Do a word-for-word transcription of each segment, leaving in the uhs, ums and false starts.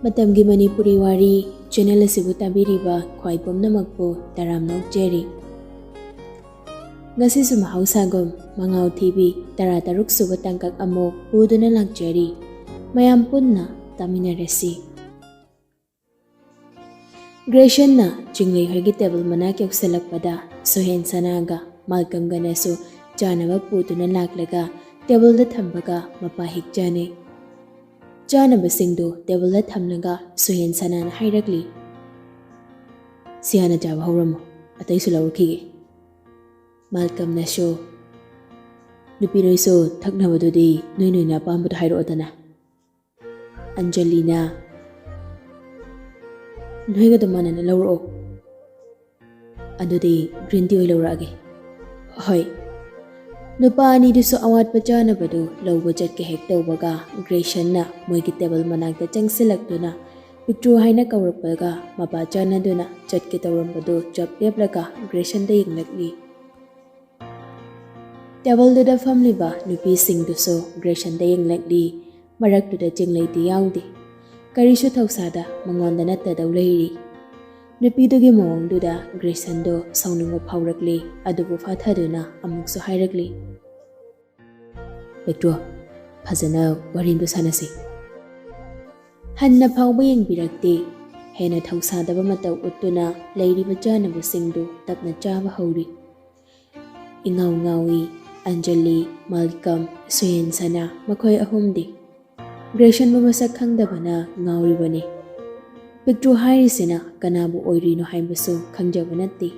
ꯃꯇꯝꯒꯤ ꯃꯅꯤꯄꯨꯔꯤ ꯋꯥꯔꯤ ꯆꯦꯅꯦꯜ ꯑꯁꯤꯕꯨ ꯇꯥꯕꯤꯔꯤꯕ ꯈ꯭ꯋꯥꯏ ꯄꯨꯝꯅꯃꯛꯄꯨ ꯇꯔꯥꯝꯅ ꯑꯣꯛꯆꯔꯤ꯫ ꯉꯁꯤꯁꯨ ꯃꯍꯧꯁꯥꯒꯨꯝ ꯃꯉꯥꯎ ꯊꯤꯕꯤ ꯇꯔꯥ ꯇꯔꯨꯛ ꯁꯨꯕ ꯇꯥꯡꯀꯛ ꯑꯃꯨꯛ ꯄꯨꯗꯨꯅ ꯂꯥꯛꯆꯔꯤ꯫ ꯃꯌꯥꯝ ꯄꯨꯟꯅ ꯇꯥꯃꯤꯟꯅꯔꯁꯤ꯫ ꯒ꯭ꯔꯦꯁꯟꯅ ꯆꯤꯡꯂꯩ ꯍꯣꯏꯒꯤ ꯇꯦꯕꯜ ꯃꯅꯥꯛ ꯌꯧꯁꯤꯜꯂꯛꯄꯗ ꯁꯨꯍꯦꯟ ꯁꯅꯥꯒ ꯃꯥꯜꯀꯝꯒꯅꯁꯨ ꯆꯥꯅꯕ ꯄꯨꯗꯨꯅ ꯂꯥꯛꯂꯒ ꯇꯦꯕꯜꯗ ꯊꯝꯕꯒ ꯃꯄꯥ ꯍꯦꯛ ꯆꯥꯅꯩ꯫ ꯆꯥꯅꯕꯁꯤꯡꯗꯨ ꯇꯦꯕꯜꯗ ꯊꯝꯂꯒ ꯁꯨꯍꯦꯟ ꯁꯅꯥꯅ ꯍꯥꯏꯔꯛꯂꯤ, "ꯁꯤ ꯍꯥꯟꯅ ꯆꯥꯕ ꯍꯧꯔꯝꯃꯣ, ꯑꯇꯩꯁꯨ ꯂꯧꯔꯛꯈꯤꯒꯦ꯫" ꯃꯥꯜꯀꯝꯅꯁꯨ, "ꯅꯨꯄꯤ ꯅꯣꯏꯁꯨ ꯊꯛꯅꯕꯗꯨꯗꯤ ꯅꯣꯏ ꯅꯣꯏꯅ ꯑꯄꯥꯝꯕꯗꯣ ꯍꯥꯏꯔꯛꯑꯣꯗꯅ꯫" ꯑꯟꯖꯂꯤꯅ, "ꯅꯣꯏꯒ ꯑꯗꯨꯝ ꯃꯥꯟꯅꯅ ꯂꯧꯔꯛꯑꯣ꯫" "ꯑꯗꯨꯗꯤ ꯒ꯭ꯔꯤꯟ ꯇꯤ ꯑꯣꯏ ꯂꯧꯔꯛꯑꯒꯦ꯫" "ꯍꯣꯏ꯫" ꯅꯨꯄꯥ ꯑꯅꯤꯗꯨꯁꯨ ꯑꯋꯥꯠꯄ ꯆꯥꯅꯕꯗꯨ ꯂꯧꯕ ꯆꯠꯀꯦ ꯍꯦꯛ ꯇꯧꯕꯒ ꯒ꯭ꯔꯦꯁꯟꯅ ꯃꯣꯏꯒꯤ ꯇꯦꯕꯜ ꯃꯅꯥꯛꯇ ꯆꯪꯁꯤꯜꯂꯛꯇꯨꯅ ꯄꯤꯛꯇ꯭ꯔꯨ ꯍꯥꯏꯅ ꯀꯧꯔꯛꯄꯒ ꯃꯄꯥ ꯆꯥꯅꯗꯨꯅ ꯆꯠꯀꯦ ꯇꯧꯔꯝꯕꯗꯨ ꯆꯞ ꯂꯦꯞꯂꯒ ꯒ꯭ꯔꯦꯁꯟꯗ ꯌꯦꯡꯂꯛꯂꯤ꯫ ꯇꯦꯕꯜꯗꯨꯗ ꯐꯝꯂꯤꯕ ꯅꯨꯄꯤꯁꯤꯡꯗꯨꯁꯨ ꯒ꯭ꯔꯦꯁꯟꯗ ꯌꯦꯡꯂꯛꯂꯤ꯫ ꯃꯔꯛꯇꯨꯗ ꯆꯤꯡꯂꯩꯗꯤ ꯌꯥꯎꯗꯦ꯫ ꯀꯔꯤꯁꯨ ꯊꯧꯁꯥꯗ ꯃꯉꯣꯟꯗ ꯅꯠꯇꯗꯧ ꯂꯩꯔꯤ꯫ ꯅꯨꯄꯤꯗꯨꯒꯤ ꯃꯑꯣꯡꯗꯨꯗ ꯒ꯭ꯔꯦꯁꯟꯗꯣ ꯁꯥꯎꯅꯤꯡꯕ ꯐꯥꯎꯔꯛꯂꯤ꯫ ꯑꯗꯨꯕꯨ ꯐꯥꯊꯗꯨꯅ ꯑꯃꯨꯛꯁꯨ ꯍꯥꯏꯔꯛꯂꯤ, "ꯄꯤꯛꯇ꯭ꯔꯨ, ꯐꯖꯅ ꯋꯥꯔꯤ ꯑꯝꯇ ꯁꯥꯟꯅꯁꯤ꯫" ꯍꯟꯅ ꯐꯥꯎꯕ ꯌꯦꯡꯕꯤꯔꯛꯇꯦ꯫ ꯍꯦꯟꯅ ꯊꯧꯁꯥꯗꯕ ꯃꯇꯧ ꯎꯠꯇꯨꯅ ꯂꯩꯔꯤꯕ ꯆꯥꯅꯕꯁꯤꯡꯗꯨ ꯇꯞꯅ ꯆꯥꯕ ꯍꯧꯔꯤ꯫ ꯏꯉꯥꯎ ꯉꯥꯎꯏ꯫ ꯑꯟꯖꯂꯤ, ꯃꯥꯜꯀꯝ, ꯁꯨꯍꯦꯟ ꯁꯅꯥ, ꯃꯈꯣꯏ ꯑꯍꯨꯝꯗꯤ꯫ ꯒ꯭ꯔꯦꯁꯟꯕꯨ ꯃꯁꯛ ꯈꯪꯗꯕꯅ ꯉꯥꯎꯔꯤꯕꯅꯤ꯫ ꯄꯤꯛꯇ꯭ꯔꯨ ꯍꯥꯏꯔꯤꯁꯤꯅ ꯀꯅꯥꯕꯨ ꯑꯣꯏꯔꯤꯅꯣ ꯍꯥꯏꯕꯁꯨ ꯈꯪꯖꯕ ꯅꯠꯇꯦ꯫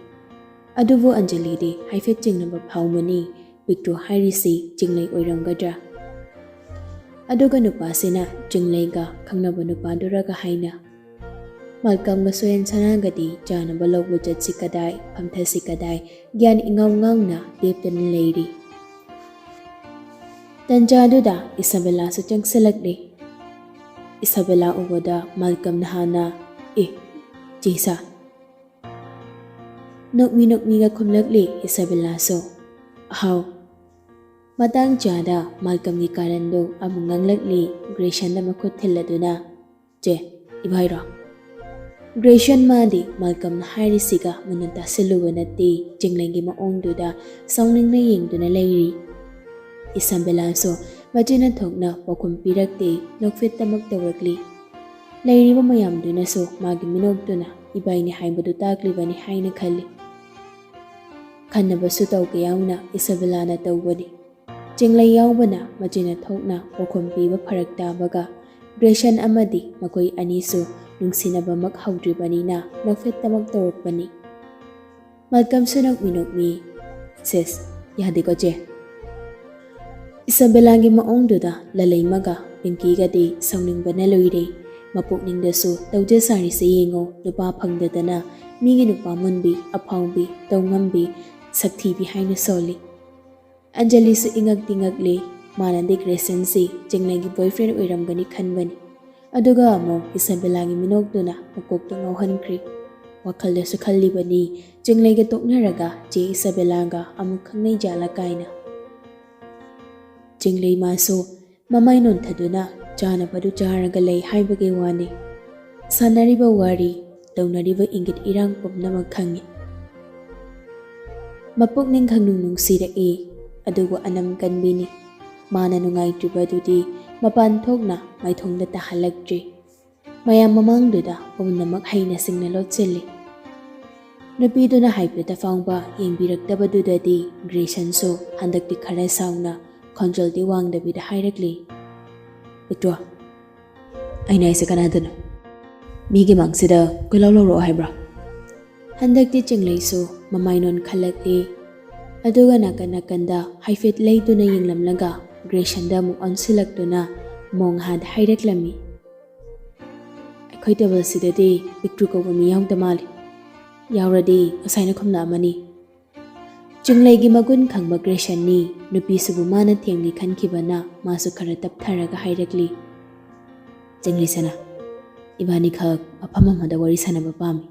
ꯑꯗꯨꯕꯨ ꯑꯟꯖꯂꯤꯗꯤ ꯍꯥꯏꯐꯦꯠ ꯆꯤꯡꯅꯕ ꯐꯥꯎꯕꯅꯤ, ꯄꯤꯛꯇ꯭ꯔꯨ ꯍꯥꯏꯔꯤꯁꯤ ꯆꯤꯡꯂꯩ ꯑꯣꯏꯔꯝꯒꯗ꯭ꯔꯥ? ꯑꯗꯨꯒ ꯅꯨꯄꯥꯁꯤꯅ ꯆꯤꯡꯂꯩꯒ ꯈꯪꯅꯕ ꯅꯨꯄꯥꯗꯨꯔꯒ ꯍꯥꯏꯅ꯫ ꯃꯥꯜꯀꯝꯒ ꯁꯨꯍꯦꯟ ꯁꯅꯥꯒꯗꯤ ꯆꯥꯅꯕ ꯂꯧꯕ ꯆꯠꯁꯤ ꯀꯗꯥꯏ, ꯐꯝꯊꯁꯤ ꯀꯗꯥꯏ, ꯒ꯭ꯌꯥꯟ ꯏꯉꯥꯎ ꯉꯥꯎꯅ ꯂꯦꯞꯇꯅ ꯂꯩꯔꯤ꯫ ꯇꯟꯖꯥꯗꯨꯗ ꯏꯁꯥꯕꯦꯂꯥꯁꯨ ꯆꯪꯁꯤꯜꯂꯛꯂꯤ꯫ ꯏꯁꯥꯕꯦꯂꯥ ꯎꯕꯗ ꯃꯥꯜꯀꯝꯅ ꯍꯥꯟꯅ, "ꯑꯦ, ꯆꯦ ꯏꯁꯥ?" ꯅꯣꯛꯃꯤ ꯅꯣꯛꯃꯤꯒ ꯈꯨꯝꯂꯛꯂꯤ ꯏꯁꯥꯕꯦꯂꯥꯁꯨ, "ꯍꯥꯎ꯫" ꯃꯇꯥꯡ ꯆꯥꯗ ꯃꯥꯜꯀꯝꯒꯤ ꯀꯥꯔꯟꯗꯨ ꯑꯃꯨꯛ ꯉꯥꯡꯂꯛꯂꯤ ꯒ꯭ꯔꯦꯁꯟꯗ ꯃꯈꯨꯠ ꯊꯤꯜꯂꯗꯨꯅ, "ꯆꯦ, "ꯏꯚꯥꯏꯔꯣ?" ꯒ꯭ꯔꯦꯁꯟ ꯃꯥꯗꯤ ꯃꯥꯜꯀꯝꯅ ꯍꯥꯏꯔꯤꯁꯤꯒ ꯃꯨꯟꯅ ꯇꯥꯁꯤꯜꯂꯨꯕ ꯅꯠꯇꯦ꯫ ꯆꯤꯡꯂꯩꯒꯤ ꯃꯑꯣꯡꯗꯨꯗ ꯁꯥꯎꯅꯤꯡꯅ ꯌꯦꯡꯗꯨꯅ ꯂꯩꯔꯤ꯫ ꯏꯁꯥꯕꯦꯂꯥꯁꯨ ꯃꯆꯤꯟ ꯊꯣꯛꯅ ꯄꯥꯎꯈꯨꯝ ꯄꯤꯔꯛꯇꯦ, ꯅꯣꯛꯐꯦꯠꯇꯃꯛ ꯇꯧꯔꯛꯂꯤ꯫ ꯂꯩꯔꯤꯕ ꯃꯌꯥꯝꯗꯨꯅꯁꯨ ꯃꯥꯒꯤ ꯃꯤꯅꯣꯛꯇꯨꯅ ꯏꯕꯥꯏꯅꯤ ꯍꯥꯏꯕꯗꯨ ꯇꯥꯛꯂꯤꯕꯅꯤ ꯍꯥꯏꯅ ꯈꯜꯂꯤ꯫ ꯈꯟꯅꯕꯁꯨ ꯇꯧꯒꯦ ꯌꯥꯎꯅ ꯏꯁꯥꯕꯦꯂꯥꯅ ꯇꯧꯕꯅꯤ꯫ ꯆꯤꯡꯂꯩ ꯌꯥꯎꯕꯅ ꯃꯆꯤꯟ ꯊꯣꯛꯅ ꯄꯥꯎꯈꯨꯝ ꯄꯤꯕ ꯐꯔꯛ ꯇꯥꯕꯒ ꯒ꯭ꯔꯦꯁꯟ ꯑꯃꯗꯤ ꯃꯈꯣꯏ ꯑꯅꯤꯁꯨ ꯅꯨꯡꯁꯤꯅꯕꯃꯛ ꯍꯧꯗ꯭ꯔꯤꯕꯅꯤꯅ ꯅꯣꯛꯐꯦꯠꯇꯃꯛ ꯇꯧꯔꯛꯄꯅꯤ꯫ ꯃꯥꯜꯀꯝꯁꯨ ꯅꯣꯛꯃꯤ ꯅꯣꯛꯃꯤ, "ꯁꯦꯁ, ꯌꯥꯗꯦꯀꯣ ꯆꯦ?" ꯏꯁꯥꯕꯦꯂꯥꯒꯤ ꯃꯑꯣꯡꯗꯨꯗ ꯂꯂꯩꯃꯒ ꯄꯤꯡꯀꯤꯒꯗꯤ ꯁꯥꯎꯅꯤꯡꯕꯅ ꯂꯣꯏꯔꯦ꯫ ꯃꯄꯨꯛꯅꯤꯡꯗꯁꯨ, "ꯇꯧꯖ ꯁꯥꯔꯤꯁꯦ ꯌꯦꯡꯉꯣ, ꯅꯨꯄꯥ ꯐꯪꯗꯗꯅ ꯃꯤꯒꯤ ꯅꯨꯄꯥ ꯃꯨꯟꯕꯤ, ꯑꯐꯥꯎꯕꯤ, ꯇꯧꯉꯝꯕꯤ, ꯁꯛꯊꯤꯕꯤ" ꯍꯥꯏꯅ ꯁꯣꯜꯂꯤ꯫ ꯑꯟꯖꯂꯤꯁꯨ ꯏꯉꯛꯇꯤ ꯉꯛꯂꯤ꯫ ꯃꯥꯅꯗꯤ ꯒ꯭ꯔꯦꯁꯟꯁꯤ ꯆꯤꯡꯂꯩꯒꯤ boyfriend ꯑꯣꯏꯔꯝꯒꯅꯤ ꯈꯟꯕꯅꯤ꯫ ꯑꯗꯨꯒ ꯑꯃꯨꯛ ꯏꯁꯥꯕꯦꯂꯥꯒꯤ ꯃꯤꯅꯣꯛꯇꯨꯅ ꯃꯀꯣꯛꯇ ꯉꯥꯎꯍꯟꯈ꯭ꯔꯤ꯫ ꯋꯥꯈꯜꯗꯁꯨ ꯈꯜꯂꯤꯕꯅꯤ, ꯆꯤꯡꯂꯩꯒ ꯇꯣꯛꯅꯔꯒ ꯆꯦ ꯏꯁꯥꯕꯦꯂꯥꯒ ꯑꯃꯨꯛ ꯈꯪꯅꯩ ꯖꯥꯠꯂꯥ ꯀꯥꯏꯅ꯫ ꯆꯤꯡꯂꯩ ꯃꯥꯁꯨ ꯃꯃꯥꯏ ꯅꯣꯟꯊꯗꯨꯅ ꯆꯥꯅꯕꯗꯨ ꯆꯥꯔꯒ ꯂꯩ ꯍꯥꯏꯕꯒꯤ ꯋꯥꯅꯤ꯫ ꯁꯥꯟꯅꯔꯤꯕ ꯋꯥꯔꯤ, ꯇꯧꯅꯔꯤꯕ ꯏꯪꯒꯤꯠ ꯏꯔꯥꯡ ꯄꯨꯝꯅꯃꯛ ꯈꯪꯏ꯫ ꯃꯄꯨꯛꯅꯤꯡ ꯈꯪꯅꯨꯡ ꯅꯨꯡꯁꯤꯔꯛꯏ, ꯑꯗꯨꯕꯨ ꯑꯅꯝ ꯀꯟꯕꯤꯅꯤ꯫ ꯃꯥꯅ ꯅꯨꯡꯉꯥꯏꯇ꯭ꯔꯤꯕꯗꯨꯗꯤ ꯃꯄꯥꯟ ꯊꯣꯛꯅ ꯃꯥꯏꯊꯣꯡꯗ ꯇꯥꯍꯜꯂꯛꯇ꯭ꯔꯤ꯫ ꯃꯌꯥꯝ ꯃꯃꯥꯡꯗꯨꯗ ꯄꯨꯝꯅꯃꯛ ꯍꯩꯅ ꯁꯤꯡꯅ ꯂꯣꯠꯁꯤꯜꯂꯤ꯫ ꯅꯨꯄꯤꯗꯨꯅ ꯍꯥꯏꯐꯦꯠꯇ ꯐꯥꯎꯕ ꯌꯦꯡꯕꯤꯔꯛꯇꯕꯗꯨꯗꯗꯤ ꯒ꯭ꯔꯦꯁꯟꯁꯨ ꯍꯟꯗꯛꯇꯤ ꯈꯔ ꯁꯥꯎꯅ ꯈꯣꯟꯖꯦꯜꯗꯤ ꯋꯥꯡꯗꯕꯤꯗ ꯍꯥꯏꯔꯛꯂꯤ, "ꯄꯤꯛꯇ꯭ꯔꯣ, ꯑꯩꯅ ꯍꯥꯏꯁꯦ ꯀꯅꯥꯗꯅꯣ? ꯃꯤꯒꯤ ꯃꯥꯡꯁꯤꯗ ꯀꯣꯏꯂꯥꯎ ꯂꯥꯎꯔꯛꯑꯣ ꯍꯥꯏꯕ꯭ꯔꯣ?" ꯍꯟꯗꯛꯇꯤ ꯆꯤꯡꯂꯩꯁꯨ ꯃꯃꯥꯏ ꯅꯣꯟꯈꯠꯂꯛꯂꯤ꯫ ꯑꯗꯨꯒ ꯅꯥꯀꯟ ꯅꯥꯀꯟꯗ ꯍꯥꯏꯐꯦꯠ ꯂꯩꯗꯨꯅ ꯌꯦꯡꯂꯝꯂꯒ ꯒ꯭ꯔꯦꯁꯟꯗ ꯑꯃꯨꯛ ꯑꯣꯟꯁꯤꯜꯂꯛꯇꯨꯅ ꯃꯣꯡꯍꯥꯗ ꯍꯥꯏꯔꯛꯂꯝꯃꯤ, "ꯑꯩꯈꯣꯏ ꯇꯦꯕꯜꯁꯤꯗꯗꯤ ꯄꯤꯛꯇ꯭ꯔꯨ ꯀꯧꯕ ꯃꯤ ꯌꯥꯎꯗ ꯃꯥꯜꯂꯤ꯫ ꯌꯥꯎꯔꯗꯤ ꯉꯁꯥꯏꯅ ꯈꯨꯝꯂꯛꯑꯃꯅꯤ꯫" ꯆꯤꯡꯂꯩꯒꯤ ꯃꯒꯨꯟ ꯈꯪꯕ ꯒ꯭ꯔꯦꯁꯟꯅꯤ꯫ ꯅꯨꯄꯤꯁꯤꯕꯨ ꯃꯥꯅ ꯊꯦꯝꯂꯤ ꯈꯟꯈꯤꯕꯅ ꯃꯥꯁꯨ ꯈꯔ ꯇꯞꯊꯔꯒ ꯍꯥꯏꯔꯛꯂꯤ, "ꯆꯤꯡꯂꯩ ꯁꯅꯥ, ꯏꯕꯥꯅꯤꯈꯛ ꯃꯐꯝ ꯑꯃꯗ ꯋꯥꯔꯤ ꯁꯥꯟꯅꯕ ꯄꯥꯝꯃꯤ꯫"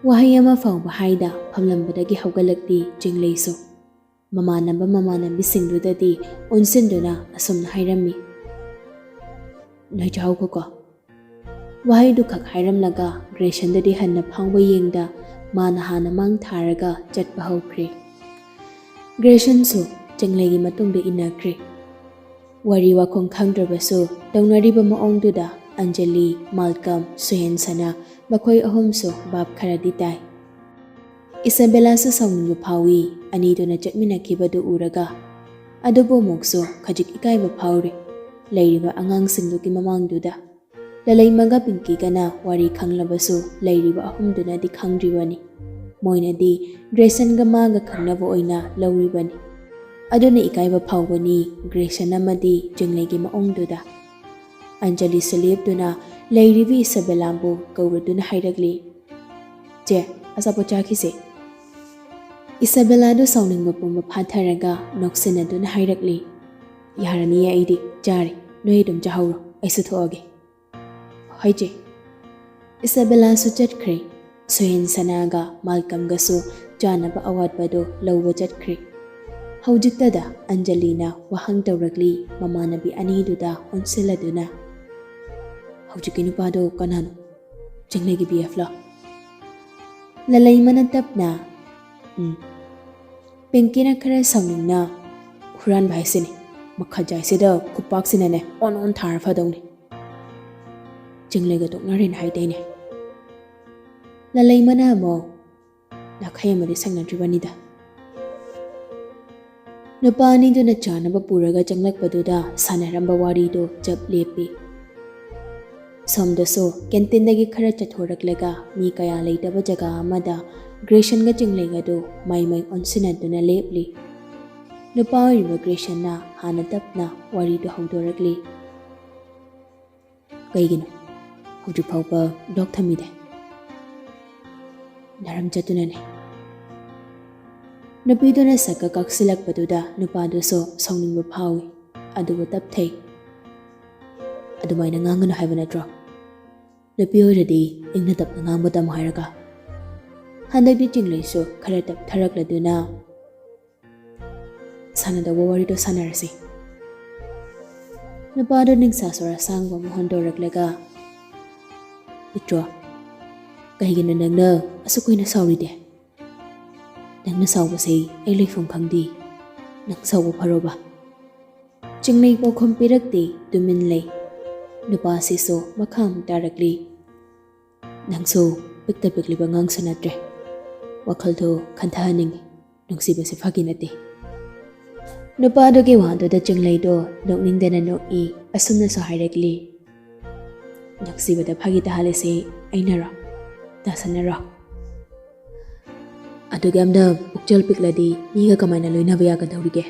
ꯋꯥꯍꯩ ꯑꯃ ꯐꯥꯎꯕ ꯍꯥꯏꯗ ꯐꯝꯂꯝꯕꯗꯒꯤ ꯍꯧꯒꯠꯂꯛꯂꯤ ꯆꯤꯡꯂꯩꯁꯨ꯫ ꯃꯃꯥꯟꯅꯕ ꯃꯃꯥꯟꯅꯕꯤꯁꯤꯡꯗꯨꯗꯗꯤ ꯑꯣꯟꯁꯤꯟꯗꯨꯅ ꯑꯁꯨꯝꯅ ꯍꯥꯏꯔꯝꯃꯤ, "ꯅꯣꯏ ꯆꯥꯍꯧꯈꯣꯀꯣ, ꯋꯥꯍꯩꯗꯨ ꯈꯛ ꯍꯥꯏꯔꯝꯂꯒ ꯒ꯭ꯔꯦꯁꯟꯗꯗꯤ ꯍꯟꯅ ꯐꯥꯎꯕ ꯌꯦꯡꯗ ꯃꯥꯅ ꯍꯥꯟꯅ ꯃꯥꯡ ꯊꯥꯔꯒ ꯆꯠꯄ ꯍꯧꯈ꯭ꯔꯦ꯫ ꯒ꯭ꯔꯦꯁꯟꯁꯨ ꯆꯤꯡꯂꯩꯒꯤ ꯃꯇꯨꯡꯗ ꯏꯟꯅꯈ꯭ꯔꯦ꯫ ꯋꯥꯔꯤ ꯋꯥꯈꯣꯡ ꯈꯪꯗ꯭ꯔꯕꯁꯨ ꯇꯧꯅꯔꯤꯕ ꯃꯑꯣꯡꯗꯨꯗ ꯑꯟꯖꯂꯤ, ꯃꯥꯜꯀꯝ, ꯁꯨꯍꯦꯟꯁꯅ ꯃꯈꯣꯏ ꯑꯍꯨꯝꯁꯨ ꯚꯥꯞ ꯈꯔꯗꯤ ꯇꯥꯏ꯫ ꯏꯁꯥꯕꯦꯂꯥꯁꯨ ꯁꯥꯎꯅꯤꯡꯕ ꯐꯥꯎꯏ ꯑꯅꯤꯗꯨꯅ ꯆꯠꯃꯤꯟꯅꯈꯤꯕꯗꯨ ꯎꯔꯒ꯫ ꯑꯗꯨꯕꯨ ꯑꯃꯨꯛꯁꯨ ꯈꯖꯤꯛ ꯏꯀꯥꯏꯕ ꯐꯥꯎꯔꯤ ꯂꯩꯔꯤꯕ ꯑꯉꯥꯡꯁꯤꯡꯗꯨꯒꯤ ꯃꯃꯥꯡꯗꯨꯗ꯫ ꯂꯂꯩꯃꯒ ꯄꯤꯡꯀꯤꯒꯅ ꯋꯥꯔꯤ ꯈꯪꯂꯕꯁꯨ ꯂꯩꯔꯤꯕ ꯑꯍꯨꯝꯗꯨꯅꯗꯤ ꯈꯪꯗ꯭ꯔꯤꯕꯅꯤ꯫ ꯃꯣꯏꯅꯗꯤ ꯒ꯭ꯔꯦꯁꯟꯒ ꯃꯥꯒ ꯈꯪꯅꯕ ꯑꯣꯏꯅ ꯂꯧꯔꯤꯕꯅꯤ꯫ ꯑꯗꯨꯅ ꯏꯀꯥꯏꯕ ꯐꯥꯎꯕꯅꯤ ꯒ꯭ꯔꯦꯁꯟ ꯑꯃꯗꯤ ꯆꯤꯡꯂꯩꯒꯤ ꯃꯑꯣꯡꯗꯨꯗ꯫ ꯑꯟꯖꯂꯤꯁꯨ ꯂꯦꯞꯇꯨꯅ ꯂꯩꯔꯤꯕꯤ ꯏꯁꯥꯕꯦꯂꯥꯕꯨ ꯀꯧꯔꯗꯨꯅ ꯍꯥꯏꯔꯛꯂꯤ, "ꯆꯦ, ꯑꯆꯥꯄꯣꯠ ꯆꯥꯈꯤꯁꯦ꯫" ꯏꯁꯥꯕꯦꯂꯥꯗꯨ ꯁꯥꯎꯅꯤꯡꯕ ꯄꯨꯝꯕ ꯐꯥꯊꯔꯒ ꯅꯣꯛꯁꯤꯟꯅꯗꯨꯅ ꯍꯥꯏꯔꯛꯂꯤ, "ꯌꯥꯔꯅꯤꯌꯦ, ꯑꯩꯗꯤ ꯆꯥꯔꯦ, ꯅꯣꯏ ꯑꯗꯨꯝ ꯆꯥꯍꯧꯔꯣ, ꯑꯩꯁꯨ ꯊꯣꯛꯑꯒꯦ꯫" "ꯍꯣꯏ ꯆꯦ꯫" ꯏꯁꯥꯕꯦꯂꯥꯁꯨ ꯆꯠꯈ꯭ꯔꯦ꯫ ꯁꯨꯍꯦꯟ ꯁꯅꯥꯒ ꯃꯥꯜꯀꯝꯒꯁꯨ ꯆꯥꯅꯕ ꯑꯋꯥꯠꯄꯗꯨ ꯂꯧꯕ ꯆꯠꯈ꯭ꯔꯦ꯫ ꯍꯧꯖꯤꯛꯇꯗ ꯑꯟꯖꯂꯤꯅ ꯋꯥꯍꯪ ꯇꯧꯔꯛꯂꯤ ꯃꯃꯥꯟꯅꯕꯤ ꯑꯅꯤꯗꯨꯗ ꯑꯣꯟꯁꯤꯜꯂꯗꯨꯅ, "ꯍꯧꯖꯤꯛꯀꯤ ꯅꯨꯄꯥꯗꯣ ꯀꯅꯥꯅꯣ? ꯆꯤꯡꯂꯩꯒꯤ ꯕꯤ ꯑꯦꯐ ꯂꯣ?" ꯂꯂꯩꯃꯅ ꯇꯞꯅ, "ꯎꯝ꯫" ꯄꯤꯡꯀꯤꯅ ꯈꯔ ꯁꯥꯎꯅꯤꯡꯅ, "ꯍꯨꯔꯥꯟꯕ ꯍꯥꯏꯁꯤꯅꯤ, ꯃꯈꯥꯖꯥꯏꯁꯤꯗ ꯈꯨꯄꯥꯛꯁꯤꯅꯅꯦ ꯑꯣꯟ ꯑꯣꯟ ꯊꯥꯔ ꯐꯗꯧꯅꯤ꯫ ꯆꯤꯡꯂꯩꯒ ꯇꯣꯛꯅꯔꯦꯅ ꯍꯥꯏꯗꯥꯏꯅꯦ?" ꯂꯂꯩꯃꯅ ꯑꯃꯨꯛ, "ꯅꯥꯈꯩ ꯑꯃꯗꯤ ꯁꯪꯅꯗ꯭ꯔꯤꯕꯅꯤꯗ꯫" ꯅꯨꯄꯥ ꯑꯅꯤꯗꯨꯅ ꯆꯥꯅꯕ ꯄꯨꯔꯒ ꯆꯪꯂꯛꯄꯗꯨꯗ ꯁꯥꯟꯅꯔꯝꯕ ꯋꯥꯔꯤꯗꯨ ꯆꯞ ꯂꯦꯞꯄꯤ꯫ ꯁꯣꯝꯗꯁꯨ ꯀꯦꯟꯇꯤꯟꯗꯒꯤ ꯈꯔ ꯆꯠꯊꯣꯔꯛꯂꯒ ꯃꯤ ꯀꯌꯥ ꯂꯩꯇꯕ ꯖꯒꯥ ꯑꯃꯗ ꯒ꯭ꯔꯦꯁꯟꯒ ꯆꯤꯡꯂꯩꯒꯗꯨ ꯃꯥꯏ ꯃꯥꯏ ꯑꯣꯟꯁꯤꯟꯅꯗꯨꯅ ꯂꯦꯞꯂꯤ꯫ ꯅꯨꯄꯥ ꯑꯣꯏꯔꯤꯕ ꯒ꯭ꯔꯦꯁꯟꯅ ꯍꯥꯟꯅ ꯇꯞꯅ ꯋꯥꯔꯤꯗꯨ ꯍꯧꯗꯣꯔꯛꯂꯤ꯫ "ꯀꯩꯒꯤꯅꯣ? ꯍꯧꯖꯤꯛ ꯐꯥꯎꯕ ꯂꯣꯛ ꯊꯝꯃꯤꯗꯦ?" "ꯅꯔꯝ ꯆꯠꯇꯨꯅꯅꯦ꯫" ꯅꯨꯄꯤꯗꯨꯅ ꯁꯛꯀ ꯀꯛꯁꯤꯜꯂꯛꯄꯗꯨꯗ ꯅꯨꯄꯥꯗꯨꯁꯨ ꯁꯥꯎꯅꯤꯡꯕ ꯐꯥꯎꯏ꯫ ꯑꯗꯨꯕꯨ ꯇꯞꯊꯩ꯫ "ꯑꯗꯨꯃꯥꯏꯅ ꯉꯥꯡꯒꯅꯨ ꯍꯥꯏꯕ ꯅꯠꯇ꯭ꯔꯣ? ꯅꯨꯄꯤ ꯑꯣꯏꯔꯗꯤ ꯏꯪꯅ ꯇꯞꯅ ꯉꯥꯡꯕ ꯇꯝꯃꯨ ꯍꯥꯏꯔꯒ꯫" ꯍꯟꯗꯛꯇꯤ ꯆꯤꯡꯂꯩꯁꯨ ꯈꯔ ꯇꯞꯊꯔꯛꯂꯗꯨꯅ, "ꯁꯥꯟꯅꯗꯧꯕ ꯋꯥꯔꯤꯗꯣ ꯁꯥꯟꯅꯔꯁꯤ꯫" ꯅꯨꯄꯥꯗꯣ ꯅꯤꯡꯁꯥ ꯁꯣꯔ ꯑꯁꯥꯡꯕ ꯑꯃ ꯍꯣꯟꯗꯣꯔꯛꯂꯒ, ꯄꯤꯇ꯭ꯔꯣ, ꯀꯩꯒꯤꯅꯣ ꯅꯪꯅ ꯑꯁꯨꯛ ꯀꯨꯏꯅ ꯁꯥꯎꯔꯤꯗꯤ? ꯅꯪꯅ ꯁꯥꯎꯕꯁꯦ ꯑꯩ ꯂꯩꯐꯝ ꯈꯪꯗꯦ꯫ ꯅꯪ ꯁꯥꯎꯕ ꯐꯔꯣꯕ꯫ ꯆꯤꯡꯂꯩ ꯄꯥꯎꯈꯨꯝ ꯄꯤꯔꯛꯇꯦ, ꯇꯨꯃꯤꯟ ꯂꯩ꯫ ꯅꯨꯄꯥꯁꯤꯁꯨ ꯃꯈꯥ ꯑꯃꯨꯛ ꯇꯥꯔꯛꯂꯤ꯫ ꯅꯪꯁꯨ ꯄꯤꯛꯇ ꯄꯤꯛꯂꯤꯕ ꯑꯉꯥꯡꯁꯨ ꯅꯠꯇ꯭ꯔꯦ꯫ ꯋꯥꯈꯜꯗꯣ ꯈꯟꯊꯍꯟꯅꯤꯡꯉꯤ꯫ ꯅꯨꯡꯁꯤꯕꯁꯦ ꯐꯥꯒꯤ ꯅꯠꯇꯦ꯫ ꯅꯨꯄꯥꯗꯨꯒꯤ ꯋꯥꯗꯨꯗ ꯆꯤꯡꯂꯩꯗꯣ ꯅꯣꯛꯅꯤꯡꯗꯅ ꯅꯣꯛꯏ꯫ ꯑꯁꯨꯝꯅꯁꯨ ꯍꯥꯏꯔꯛꯂꯤ, ꯅꯨꯡꯁꯤꯕꯗ ꯐꯥꯒꯤ ꯇꯥꯍꯜꯂꯤꯁꯦ ꯑꯩꯅꯔꯣ? ꯗꯥꯁꯟꯅꯔꯣ? ꯑꯗꯨꯛ ꯌꯥꯝꯅ ꯄꯨꯛꯆꯦꯜ ꯄꯤꯛꯂꯗꯤ ꯃꯤꯒ ꯀꯃꯥꯏꯅ ꯂꯣꯏꯅꯕ ꯌꯥꯒꯗꯧꯔꯤꯒꯦ?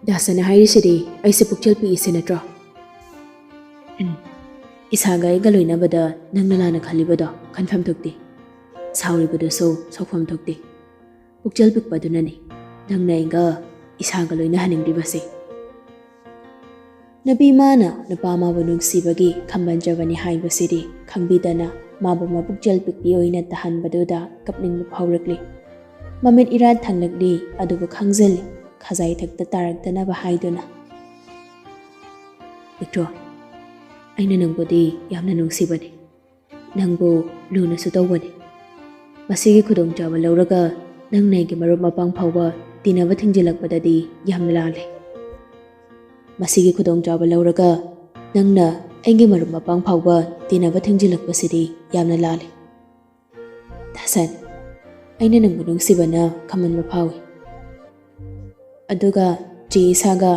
ꯗꯥꯁꯟꯅ ꯍꯥꯏꯔꯤꯁꯤꯗꯤ ꯑꯩꯁꯦ ꯄꯨꯛꯆꯦꯜ ꯄꯤꯛꯏꯁꯦ ꯅꯠꯇ꯭ꯔꯣ? ꯎꯝ꯫ ꯏꯁꯥꯒ ꯑꯩꯒ ꯂꯣꯏꯅꯕꯗ ꯅꯪꯅ ꯂꯥꯟꯅ ꯈꯜꯂꯤꯕꯗꯣ ꯈꯟꯐꯝ ꯊꯣꯛꯇꯦ꯫ ꯁꯥꯎꯔꯤꯕꯗꯨꯁꯨ ꯁꯥꯎꯐꯝ ꯊꯣꯛꯇꯦ꯫ ꯄꯨꯛꯆꯦꯜ ꯄꯤꯛꯄꯗꯨꯅꯅꯤ ꯅꯪꯅ ꯑꯩꯒ ꯏꯁꯥꯒ ꯂꯣꯏꯅꯍꯟꯅꯤꯡꯗ꯭ꯔꯤꯕꯁꯦ꯫ ꯅꯨꯄꯤ ꯃꯥꯅ ꯅꯨꯄꯥ ꯃꯥꯕꯨ ꯅꯨꯡꯁꯤꯕꯒꯤ ꯈꯝꯕꯟꯖꯕꯅꯤ ꯍꯥꯏꯕꯁꯤꯗꯤ ꯈꯪꯕꯤꯗꯅ ꯃꯥꯕꯨ ꯃꯄꯨꯛꯆꯦꯜ ꯄꯤꯛꯄꯤ ꯑꯣꯏꯅ ꯇꯥꯍꯟꯕꯗꯨꯗ ꯀꯞꯅꯤꯡꯕ ꯐꯥꯎꯔꯛꯂꯤ꯫ ꯃꯃꯤꯠ ꯏꯔꯥ ꯊꯪꯂꯛꯂꯤ, ꯑꯗꯨꯕꯨ ꯈꯪꯖꯤꯜꯂꯤ, ꯈꯖꯥꯏ ꯊꯛꯇ ꯇꯥꯔꯛꯇꯅꯕ ꯍꯥꯏꯗꯨꯅ꯫ ꯄꯤꯇ꯭ꯔꯣ, ꯑꯩꯅ ꯅꯪꯕꯨꯗꯤ ꯌꯥꯝꯅ ꯅꯨꯡꯁꯤꯕꯅꯤ꯫ ꯅꯪꯕꯨ ꯂꯨꯅꯁꯨ ꯇꯧꯕꯅꯤ꯫ ꯃꯁꯤꯒꯤ ꯈꯨꯗꯣꯡꯆꯥꯕ ꯂꯧꯔꯒ ꯅꯪꯅ ꯑꯩꯒꯤ ꯃꯔꯨꯞ ꯃꯄꯥꯡ ꯐꯥꯎꯕ ꯇꯤꯟꯅꯕ ꯊꯤꯡꯖꯤꯜꯂꯛꯄꯗꯗꯤ ꯌꯥꯝꯅ ꯂꯥꯜꯂꯦ꯫ ꯃꯁꯤꯒꯤ ꯈꯨꯗꯣꯡꯆꯥꯕ ꯂꯧꯔꯒ ꯅꯪꯅ ꯑꯩꯒꯤ ꯃꯔꯨꯞ ꯃꯄꯥꯡ ꯐꯥꯎꯕ ꯇꯤꯟꯅꯕ ꯊꯤꯡꯖꯤꯜꯂꯛꯄꯁꯤꯗꯤ ꯌꯥꯝꯅ ꯂꯥꯜꯂꯦ꯫ ꯗꯥꯁꯟ, ꯑꯩꯅ ꯅꯪꯕꯨ ꯅꯨꯡꯁꯤꯕꯅ ꯈꯝꯍꯟꯕ ꯐꯥꯎꯏ꯫ ꯑꯗꯨꯒ ꯆꯦ ꯏꯁꯥꯒ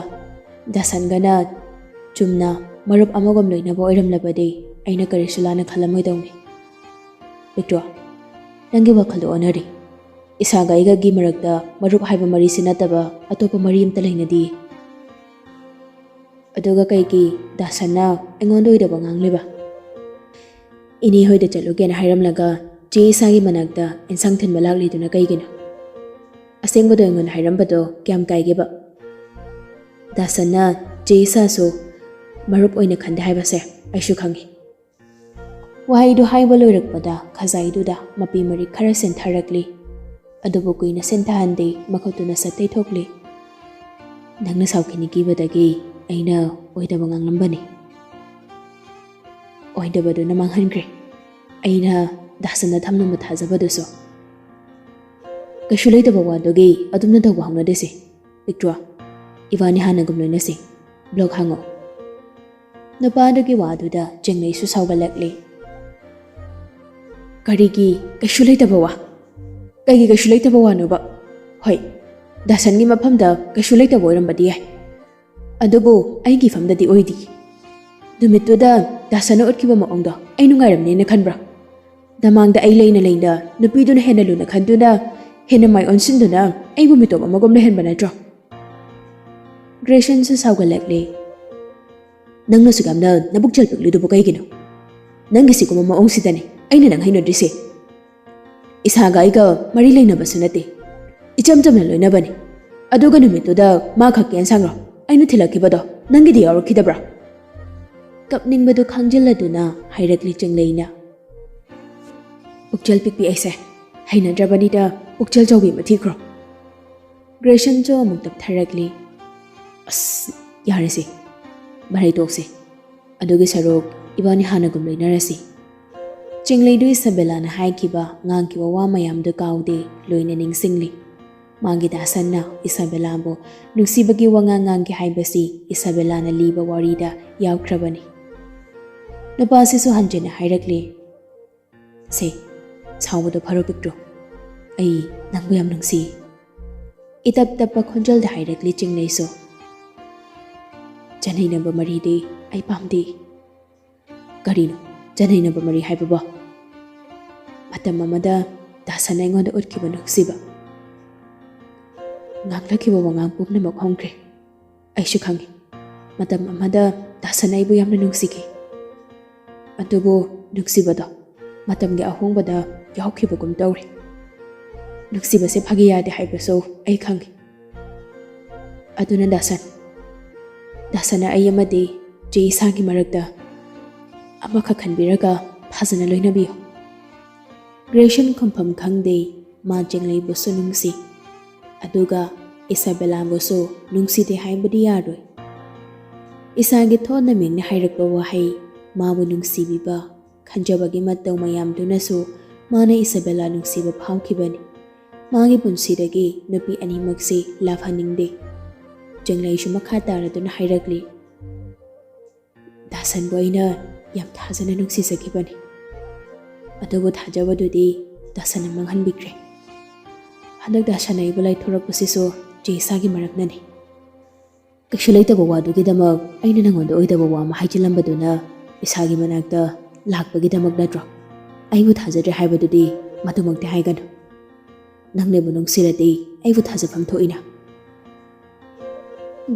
ꯗꯥꯁꯟꯒꯅ ꯆꯨꯝꯅ ꯃꯔꯨꯞ ꯑꯃꯒꯨꯝ ꯂꯣꯏꯅꯕ ꯑꯣꯏꯔꯝꯂꯕꯗꯤ ꯑꯩꯅ ꯀꯔꯤꯁꯨ ꯂꯥꯟꯅ ꯈꯜꯂꯝꯃꯣꯏꯗꯧꯅꯤ꯫ ꯄꯤꯇ꯭ꯔꯣ, ꯅꯪꯒꯤ ꯋꯥꯈꯜꯗꯣ ꯑꯣꯟꯅꯔꯦ꯫ ꯏꯁꯥꯒ ꯑꯩꯒꯒꯤ ꯃꯔꯛꯇ ꯃꯔꯨꯞ ꯍꯥꯏꯕ ꯃꯔꯤꯁꯤ ꯅꯠꯇꯕ ꯑꯇꯣꯞꯄ ꯃꯔꯤ ꯑꯃꯇ ꯂꯩꯅꯗꯦ꯫ ꯑꯗꯨꯒ ꯀꯩꯒꯤ ꯗꯥꯁꯟꯅ ꯑꯩꯉꯣꯟꯗ ꯑꯣꯏꯗꯕ ꯉꯥꯡꯂꯤꯕ? ꯏꯅꯦ ꯍꯣꯏꯗ ꯆꯠꯂꯨꯒꯦꯅ ꯍꯥꯏꯔꯝꯂꯒ ꯆꯦ ꯏꯁꯥꯒꯤ ꯃꯅꯥꯛꯇ ꯏꯟꯁꯥꯡ ꯊꯤꯟꯕ ꯂꯥꯛꯂꯤꯗꯨꯅ ꯀꯩꯒꯤꯅꯣ? ꯑꯁꯦꯡꯕꯗꯣ ꯑꯩꯉꯣꯟꯗ ꯍꯥꯏꯔꯝꯕꯗꯣ ꯀꯌꯥꯝ ꯀꯥꯏꯒꯦꯕ? ꯗꯥꯁꯟꯅ ꯆꯦ ꯏꯁꯥꯁꯨ ꯃꯔꯨꯞ ꯑꯣꯏꯅ ꯈꯟꯗꯦ ꯍꯥꯏꯕꯁꯦ ꯑꯩꯁꯨ ꯈꯪꯉꯤ꯫ ꯋꯥꯍꯩꯗꯨ ꯍꯥꯏꯕ ꯂꯣꯏꯔꯛꯄꯗ ꯈꯖꯥꯏꯗꯨꯗ ꯃꯄꯤ ꯃꯔꯤ ꯈꯔ ꯆꯦꯟꯊꯔꯛꯂꯤ꯫ ꯑꯗꯨꯕꯨ ꯀꯨꯏꯅ ꯆꯦꯟꯊꯍꯟꯗꯦ, ꯃꯈꯨꯠꯇꯨꯅ ꯁꯠ ꯇꯩꯊꯣꯛꯂꯤ꯫ ꯅꯪꯅ ꯁꯥꯎꯈꯤꯅꯤ ꯀꯤꯕꯗꯒꯤ ꯑꯩꯅ ꯑꯣꯏꯗꯕ ꯉꯥꯡꯂꯝꯕꯅꯤ꯫ ꯅꯨꯡꯉꯥꯏꯇꯕꯗꯨꯅ ꯃꯥꯡꯍꯟꯈ꯭ꯔꯦ꯫ ꯑꯩꯅ ꯗꯥꯁꯟꯗ ꯊꯝꯂꯝꯕ ꯊꯥꯖꯕꯗꯨꯁꯨ꯫ ꯀꯩꯁꯨ ꯂꯩꯇꯕ ꯋꯥꯗꯨꯒꯤ ꯑꯗꯨꯝꯅ ꯇꯧꯕ ꯍꯧꯅꯗꯦꯁꯦ꯫ ꯄꯤꯛꯇ꯭ꯔꯣ, ꯏꯕꯥꯅꯤ ꯍꯥꯟꯅꯒꯨꯝ ꯂꯣꯏꯅꯁꯤ꯫ ꯕ꯭ꯂꯣꯛ ꯍꯥꯡꯉꯣ꯫ ꯅꯨꯄꯥꯗꯨꯒꯤ ꯋꯥꯗꯨꯗ ꯆꯦꯡꯂꯩꯁꯨ ꯁꯥꯎꯒꯠꯂꯛꯂꯦ꯫ ꯀꯔꯤꯒꯤ ꯀꯩꯁꯨ ꯂꯩꯇꯕ ꯋꯥ? ꯀꯩꯒꯤ ꯀꯩꯁꯨ ꯂꯩꯇꯕ ꯋꯥꯅꯣꯕ? ꯍꯣꯏ, ꯗꯥꯁꯟꯒꯤ ꯃꯐꯝꯗ ꯀꯩꯁꯨ ꯂꯩꯇꯕ ꯑꯣꯏꯔꯝꯕꯗꯤ ꯌꯥꯏ, ꯑꯗꯨꯕꯨ ꯑꯩꯒꯤ ꯐꯝꯗꯗꯤ ꯑꯣꯏꯗꯦ꯫ ꯅꯨꯃꯤꯠꯇꯨꯗ ꯗꯥꯁꯟꯅ ꯎꯠꯈꯤꯕ ꯃꯑꯣꯡꯗꯣ ꯑꯩ ꯅꯨꯡꯉꯥꯏꯔꯝꯅꯦꯅ ꯈꯟꯕ꯭ꯔꯥ? ꯅꯃꯥꯡꯗ ꯑꯩ ꯂꯩꯅ ꯂꯩꯅ ꯅꯨꯄꯤꯗꯨꯅ ꯍꯦꯟꯅ ꯂꯨꯅ ꯈꯟꯗꯨꯅ, ꯍꯦꯟꯅ ꯃꯥꯏ ꯑꯣꯟꯁꯤꯟꯗꯨꯅ ꯑꯩꯕꯨ ꯃꯤꯇꯣꯞ ꯑꯃꯒꯨꯝ ꯂꯩꯍꯟꯕ ꯅꯠꯇ꯭ꯔꯣ? ꯒ꯭ꯔꯦꯁꯟꯁꯨ ꯁꯥꯎꯒꯠꯂꯛꯂꯦ꯫ ꯅꯪꯅꯁꯨ ꯌꯥꯝꯅ ꯅꯕꯨꯛ ꯆꯦꯜ ꯄꯤꯛꯂꯤꯗꯨꯕꯨ ꯀꯩꯒꯤꯅꯣ? ꯅꯪꯒꯤ ꯁꯤꯒꯨꯝꯕ ꯃꯑꯣꯡꯁꯤꯗꯅꯦ ꯑꯩꯅ ꯅꯪ ꯍꯩꯅꯗ꯭ꯔꯤꯁꯦ꯫ ꯏꯁꯥꯒ ꯑꯩꯒ ꯃꯔꯤ ꯂꯩꯅꯕꯁꯨ ꯅꯠꯇꯦ, ꯏꯆꯝ ꯆꯝꯅ ꯂꯣꯏꯅꯕꯅꯤ꯫ ꯑꯗꯨꯒ ꯅꯨꯃꯤꯠꯇꯨꯗ ꯃꯥ ꯈꯛꯀꯤ ꯑꯦꯟꯁꯥꯡꯔꯣ ꯑꯩꯅ ꯊꯤꯜꯂꯛꯈꯤꯕꯗꯣ? ꯅꯪꯒꯤꯗꯤ ꯌꯥꯎꯔꯛꯈꯤꯗꯕ꯭ꯔꯥ? ꯀꯞꯅꯤꯡꯕꯗꯨ ꯈꯥꯡꯖꯤꯜꯂꯗꯨꯅ ꯍꯥꯏꯔꯛꯂꯤ ꯆꯤꯡꯂꯩꯅ꯫ ꯄꯨꯛꯆꯦꯜ ꯄꯤꯛꯄꯤ ꯑꯩꯁꯦ ꯍꯩꯅꯗ꯭ꯔꯕꯅꯤꯗ, ꯄꯨꯛꯆꯦꯜ ꯆꯥꯎꯕꯤ ꯑꯃ ꯊꯤꯈ꯭ꯔꯣ꯫ ꯒ꯭ꯔꯦꯁꯟꯁꯨ ꯑꯃꯨꯛ ꯇꯞꯊꯔꯛꯂꯤ꯫ ꯑꯁ, ꯌꯥꯔꯦꯁꯦ, ꯃꯔꯩ ꯇꯣꯛꯁꯦ꯫ ꯑꯗꯨꯒꯤ ꯁꯔꯨꯛ ꯏꯕꯥꯅꯤ ꯍꯥꯟꯅꯒꯨꯝ ꯂꯣꯏꯅꯔꯁꯤ꯫ ꯆꯤꯡꯂꯩꯗꯨ ꯏꯁꯥꯕꯦꯂꯥꯅ ꯍꯥꯏꯈꯤꯕ, ꯉꯥꯡꯈꯤꯕ ꯋꯥ ꯃꯌꯥꯝꯗꯨ ꯀꯥꯎꯗꯦ, ꯂꯣꯏꯅ ꯅꯤꯡꯁꯤꯡꯂꯤ꯫ ꯃꯥꯒꯤ ꯗꯥꯁꯟꯅ ꯏꯁꯥꯕꯦꯂꯥꯕꯨ ꯅꯨꯡꯁꯤꯕꯒꯤ ꯋꯥꯉꯥꯡ ꯉꯥꯡꯒꯦ ꯍꯥꯏꯕꯁꯤ ꯏꯁꯥꯕꯦꯂꯥꯅ ꯂꯤꯕ ꯋꯥꯔꯤꯗ ꯌꯥꯎꯈ꯭ꯔꯕꯅꯤ꯫ ꯅꯨꯄꯥꯁꯤꯁꯨ ꯍꯟꯖꯤꯟꯅ ꯍꯥꯏꯔꯛꯂꯤ꯫ ꯁꯦ, ꯁꯥꯎꯕꯗꯣ ꯐꯔꯣ ꯄꯤꯛꯇ꯭ꯔꯨ꯫ ꯑꯩ ꯅꯪꯕꯨ ꯌꯥꯝ ꯅꯨꯡꯁꯤ꯫ ꯏꯇꯞ ꯇꯞꯄ ꯈꯣꯟꯖꯦꯜꯗ ꯍꯥꯏꯔꯛꯂꯤ ꯆꯤꯡꯂꯩꯁꯨ꯫ ꯆꯟꯅꯩꯅꯕ ꯃꯔꯤꯗꯤ ꯑꯩ ꯄꯥꯝꯗꯦ꯫ ꯀꯔꯤꯅꯣ ꯆꯟꯅꯩꯅꯕ ꯃꯔꯤ ꯍꯥꯏꯕꯕꯣ? ꯃꯇꯝ ꯑꯃꯗ ꯗꯥꯁꯟꯅ ꯑꯩꯉꯣꯟꯗ ꯎꯠꯈꯤꯕ ꯅꯨꯡꯁꯤꯕ, ꯉꯥꯡꯂꯛꯈꯤꯕ ꯋꯥꯉꯥꯡ ꯄꯨꯝꯅꯃꯛ ꯍꯣꯡꯈ꯭ꯔꯦ꯫ ꯑꯩꯁꯨ ꯈꯪꯏ, ꯃꯇꯝ ꯑꯃꯗ ꯗꯥꯁꯟꯅ ꯑꯩꯕꯨ ꯌꯥꯝꯅ ꯅꯨꯡꯁꯤꯈꯤ꯫ ꯑꯗꯨꯕꯨ ꯅꯨꯡꯁꯤꯕꯗꯣ ꯃꯇꯝꯒꯤ ꯑꯍꯣꯡꯕꯗ ꯌꯥꯎꯈꯤꯕꯒꯨꯝ ꯇꯧꯔꯦ꯫ ꯅꯨꯡꯁꯤꯕꯁꯦ ꯐꯥꯒꯤ ꯌꯥꯗꯦ ꯍꯥꯏꯕꯁꯨ ꯑꯩ ꯈꯪꯏ꯫ ꯑꯗꯨꯅ ꯗꯥꯁꯟ, ꯗꯥꯁꯟꯅ ꯑꯩ ꯑꯃꯗꯤ ꯆꯦ ꯏꯁꯥꯒꯤ ꯃꯔꯛꯇ ꯑꯃꯈꯛ ꯈꯟꯕꯤꯔꯒ ꯐꯖꯅ ꯂꯣꯏꯅꯕꯤꯌꯨ꯫ ꯒ꯭ꯔꯦꯁꯟ ꯈꯨꯝꯐꯝ ꯈꯪꯗꯦ꯫ ꯃꯥ ꯆꯤꯡꯂꯩꯕꯨꯁꯨ ꯅꯨꯡꯁꯤ, ꯑꯗꯨꯒ ꯏꯁꯥꯕꯦꯂꯥꯕꯨꯁꯨ ꯅꯨꯡꯁꯤꯗꯦ ꯍꯥꯏꯕꯗꯤ ꯌꯥꯔꯣꯏ꯫ ꯏꯁꯥꯒꯤ ꯊꯣꯟꯅ ꯃꯤꯡꯅ ꯍꯥꯏꯔꯛꯄ ꯋꯥꯍꯩ ꯃꯥꯕꯨ ꯅꯨꯡꯁꯤꯕꯤꯕ, ꯈꯟꯖꯕꯒꯤ ꯃꯇꯧ ꯃꯌꯥꯝꯗꯨꯅꯁꯨ ꯃꯥꯅ ꯏꯁꯥꯕꯦꯂꯥ ꯅꯨꯡꯁꯤꯕ ꯐꯥꯎꯈꯤꯕꯅꯤ꯫ ꯃꯥꯒꯤ ꯄꯨꯟꯁꯤꯗꯒꯤ ꯅꯨꯄꯤ ꯑꯅꯤꯃꯛꯁꯤ ꯂꯥꯞꯍꯟꯅꯤꯡꯗꯦ꯫ ꯆꯤꯡꯂꯩꯁꯨ ꯃꯈꯥ ꯇꯥꯔꯗꯨꯅ ꯍꯥꯏꯔꯛꯂꯤ, "ꯗꯥꯁꯟꯕꯨ ꯑꯩꯅ ꯌꯥꯝ ꯊꯥꯖꯅ ꯅꯨꯡꯁꯤꯖꯈꯤꯕꯅꯤ꯫ ꯑꯗꯨꯕꯨ ꯊꯥꯖꯕꯗꯨꯗꯤ ꯗꯥꯁꯟꯅ ꯃꯥꯡꯍꯟꯕꯤꯈ꯭ꯔꯦ꯫ ꯍꯟꯗꯛ ꯗꯥꯁꯟꯅ ꯑꯩꯕꯨ ꯂꯥꯏꯊꯣꯔꯛꯄꯁꯤꯁꯨ ꯆꯦ ꯏꯁꯥꯒꯤ ꯃꯔꯝꯅꯅꯤ꯫ ꯀꯩꯁꯨ ꯂꯩꯇꯕ ꯋꯥꯗꯨꯒꯤꯗꯃꯛ ꯑꯩꯅ ꯅꯪꯉꯣꯟꯗ ꯑꯣꯏꯗꯕ ꯋꯥ ꯑꯃ ꯍꯥꯏꯖꯤꯜꯂꯝꯕꯗꯨꯅ ꯏꯁꯥꯒꯤ ꯃꯅꯥꯛꯇ ꯂꯥꯛꯄꯒꯤꯗꯃꯛ ꯅꯠꯇ꯭ꯔꯣ? ꯑꯩꯕꯨ ꯊꯥꯖꯗ꯭ꯔꯦ ꯍꯥꯏꯕꯗꯨꯗꯤ ꯃꯗꯨꯃꯛꯇꯤ ꯍꯥꯏꯒꯅꯨ꯫ ꯅꯪꯅꯕꯨ ꯅꯨꯡꯁꯤꯔꯗꯤ ꯑꯩꯕꯨ ꯊꯥꯖꯐꯝ ꯊꯣꯛꯏꯅ꯫"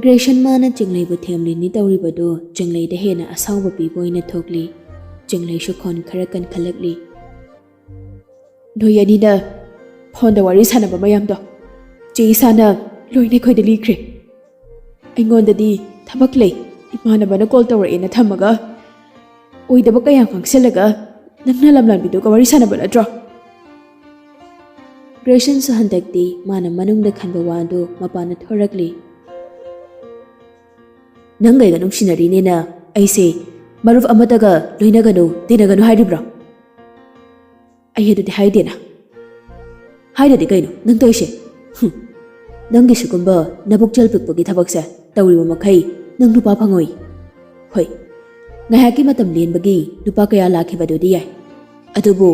ꯒ꯭ꯔꯦꯁꯟ ꯃꯥꯅ ꯆꯤꯡꯂꯩꯕꯨ ꯊꯦꯝꯂꯤꯅꯤ ꯇꯧꯔꯤꯕꯗꯨ ꯆꯤꯡꯂꯩꯗ ꯍꯦꯟꯅ ꯑꯁꯥꯎꯕ ꯄꯤꯕ ꯑꯣꯏꯅ ꯊꯣꯛꯂꯤ꯫ ꯆꯤꯡꯂꯩꯁꯨ ꯈꯣꯟ ꯈꯔ ꯀꯟꯈꯠꯂꯛꯂꯤ꯫ "ꯅꯣꯏ ꯑꯅꯤꯅ ꯐꯣꯟꯗ ꯋꯥꯔꯤ ꯁꯥꯟꯅꯕ ꯃꯌꯥꯝꯗꯣ ꯆꯦ ꯏꯁꯥꯅ ꯂꯣꯏꯅ ꯑꯩꯈꯣꯏꯗ ꯂꯤꯈ꯭ꯔꯦ꯫ ꯑꯩꯉꯣꯟꯗꯗꯤ ꯊꯕꯛ ꯂꯩ, ꯏꯃꯥꯟꯅꯕꯅ ꯀꯣꯜ ꯇꯧꯔꯛꯑꯦꯅ ꯊꯝꯃꯒ ꯑꯣꯏꯗꯕ ꯀꯌꯥ ꯉꯥꯡꯁꯤꯜꯂꯒ ꯅꯪꯅ ꯂꯝꯂꯥꯟꯕꯤꯗꯨꯒ ꯋꯥꯔꯤ ꯁꯥꯟꯅꯕ ꯅꯠꯇ꯭ꯔꯣ?" ꯒ꯭ꯔꯦꯁꯟꯁꯨ ꯍꯟꯗꯛꯇꯤ ꯃꯥꯅ ꯃꯅꯨꯡꯗ ꯈꯟꯕ ꯋꯥꯗꯨ ꯃꯄꯥꯟꯗ ꯊꯣꯔꯛꯂꯤ꯫ "ꯅꯪꯒ ꯑꯩꯒ ꯅꯨꯡꯁꯤꯅꯔꯤꯅꯦꯅ ꯑꯩꯁꯦ ꯃꯔꯨꯞ ꯑꯃꯠꯇꯒ ꯂꯣꯏꯅꯒꯅꯨ, ꯇꯤꯟꯅꯒꯅꯨ ꯍꯥꯏꯔꯤꯕ꯭ꯔꯣ? ꯑꯩ ꯑꯗꯨꯗꯤ ꯍꯥꯏꯗꯦꯅ꯫" "ꯍꯥꯏꯗꯗꯤ ꯀꯩꯅꯣ ꯅꯪ ꯇꯧꯔꯤꯁꯦ? ꯍꯨꯝ꯫ ꯅꯪꯒꯤ ꯁꯤꯒꯨꯝꯕ ꯅꯕꯨꯛꯆꯦꯜ ꯄꯤꯛꯄꯒꯤ ꯊꯕꯛꯁꯦ ꯇꯧꯔꯤꯕ ꯃꯈꯩ ꯅꯪ ꯅꯨꯄꯥ ꯐꯪꯉꯣꯏ꯫ ꯍꯣꯏ, ꯉꯥꯏꯍꯥꯛꯀꯤ ꯃꯇꯝ ꯂꯦꯟꯕꯒꯤ ꯅꯨꯄꯥ ꯀꯌꯥ ꯂꯥꯛꯈꯤꯕꯗꯨꯗꯤ ꯌꯥꯏ, ꯑꯗꯨꯕꯨ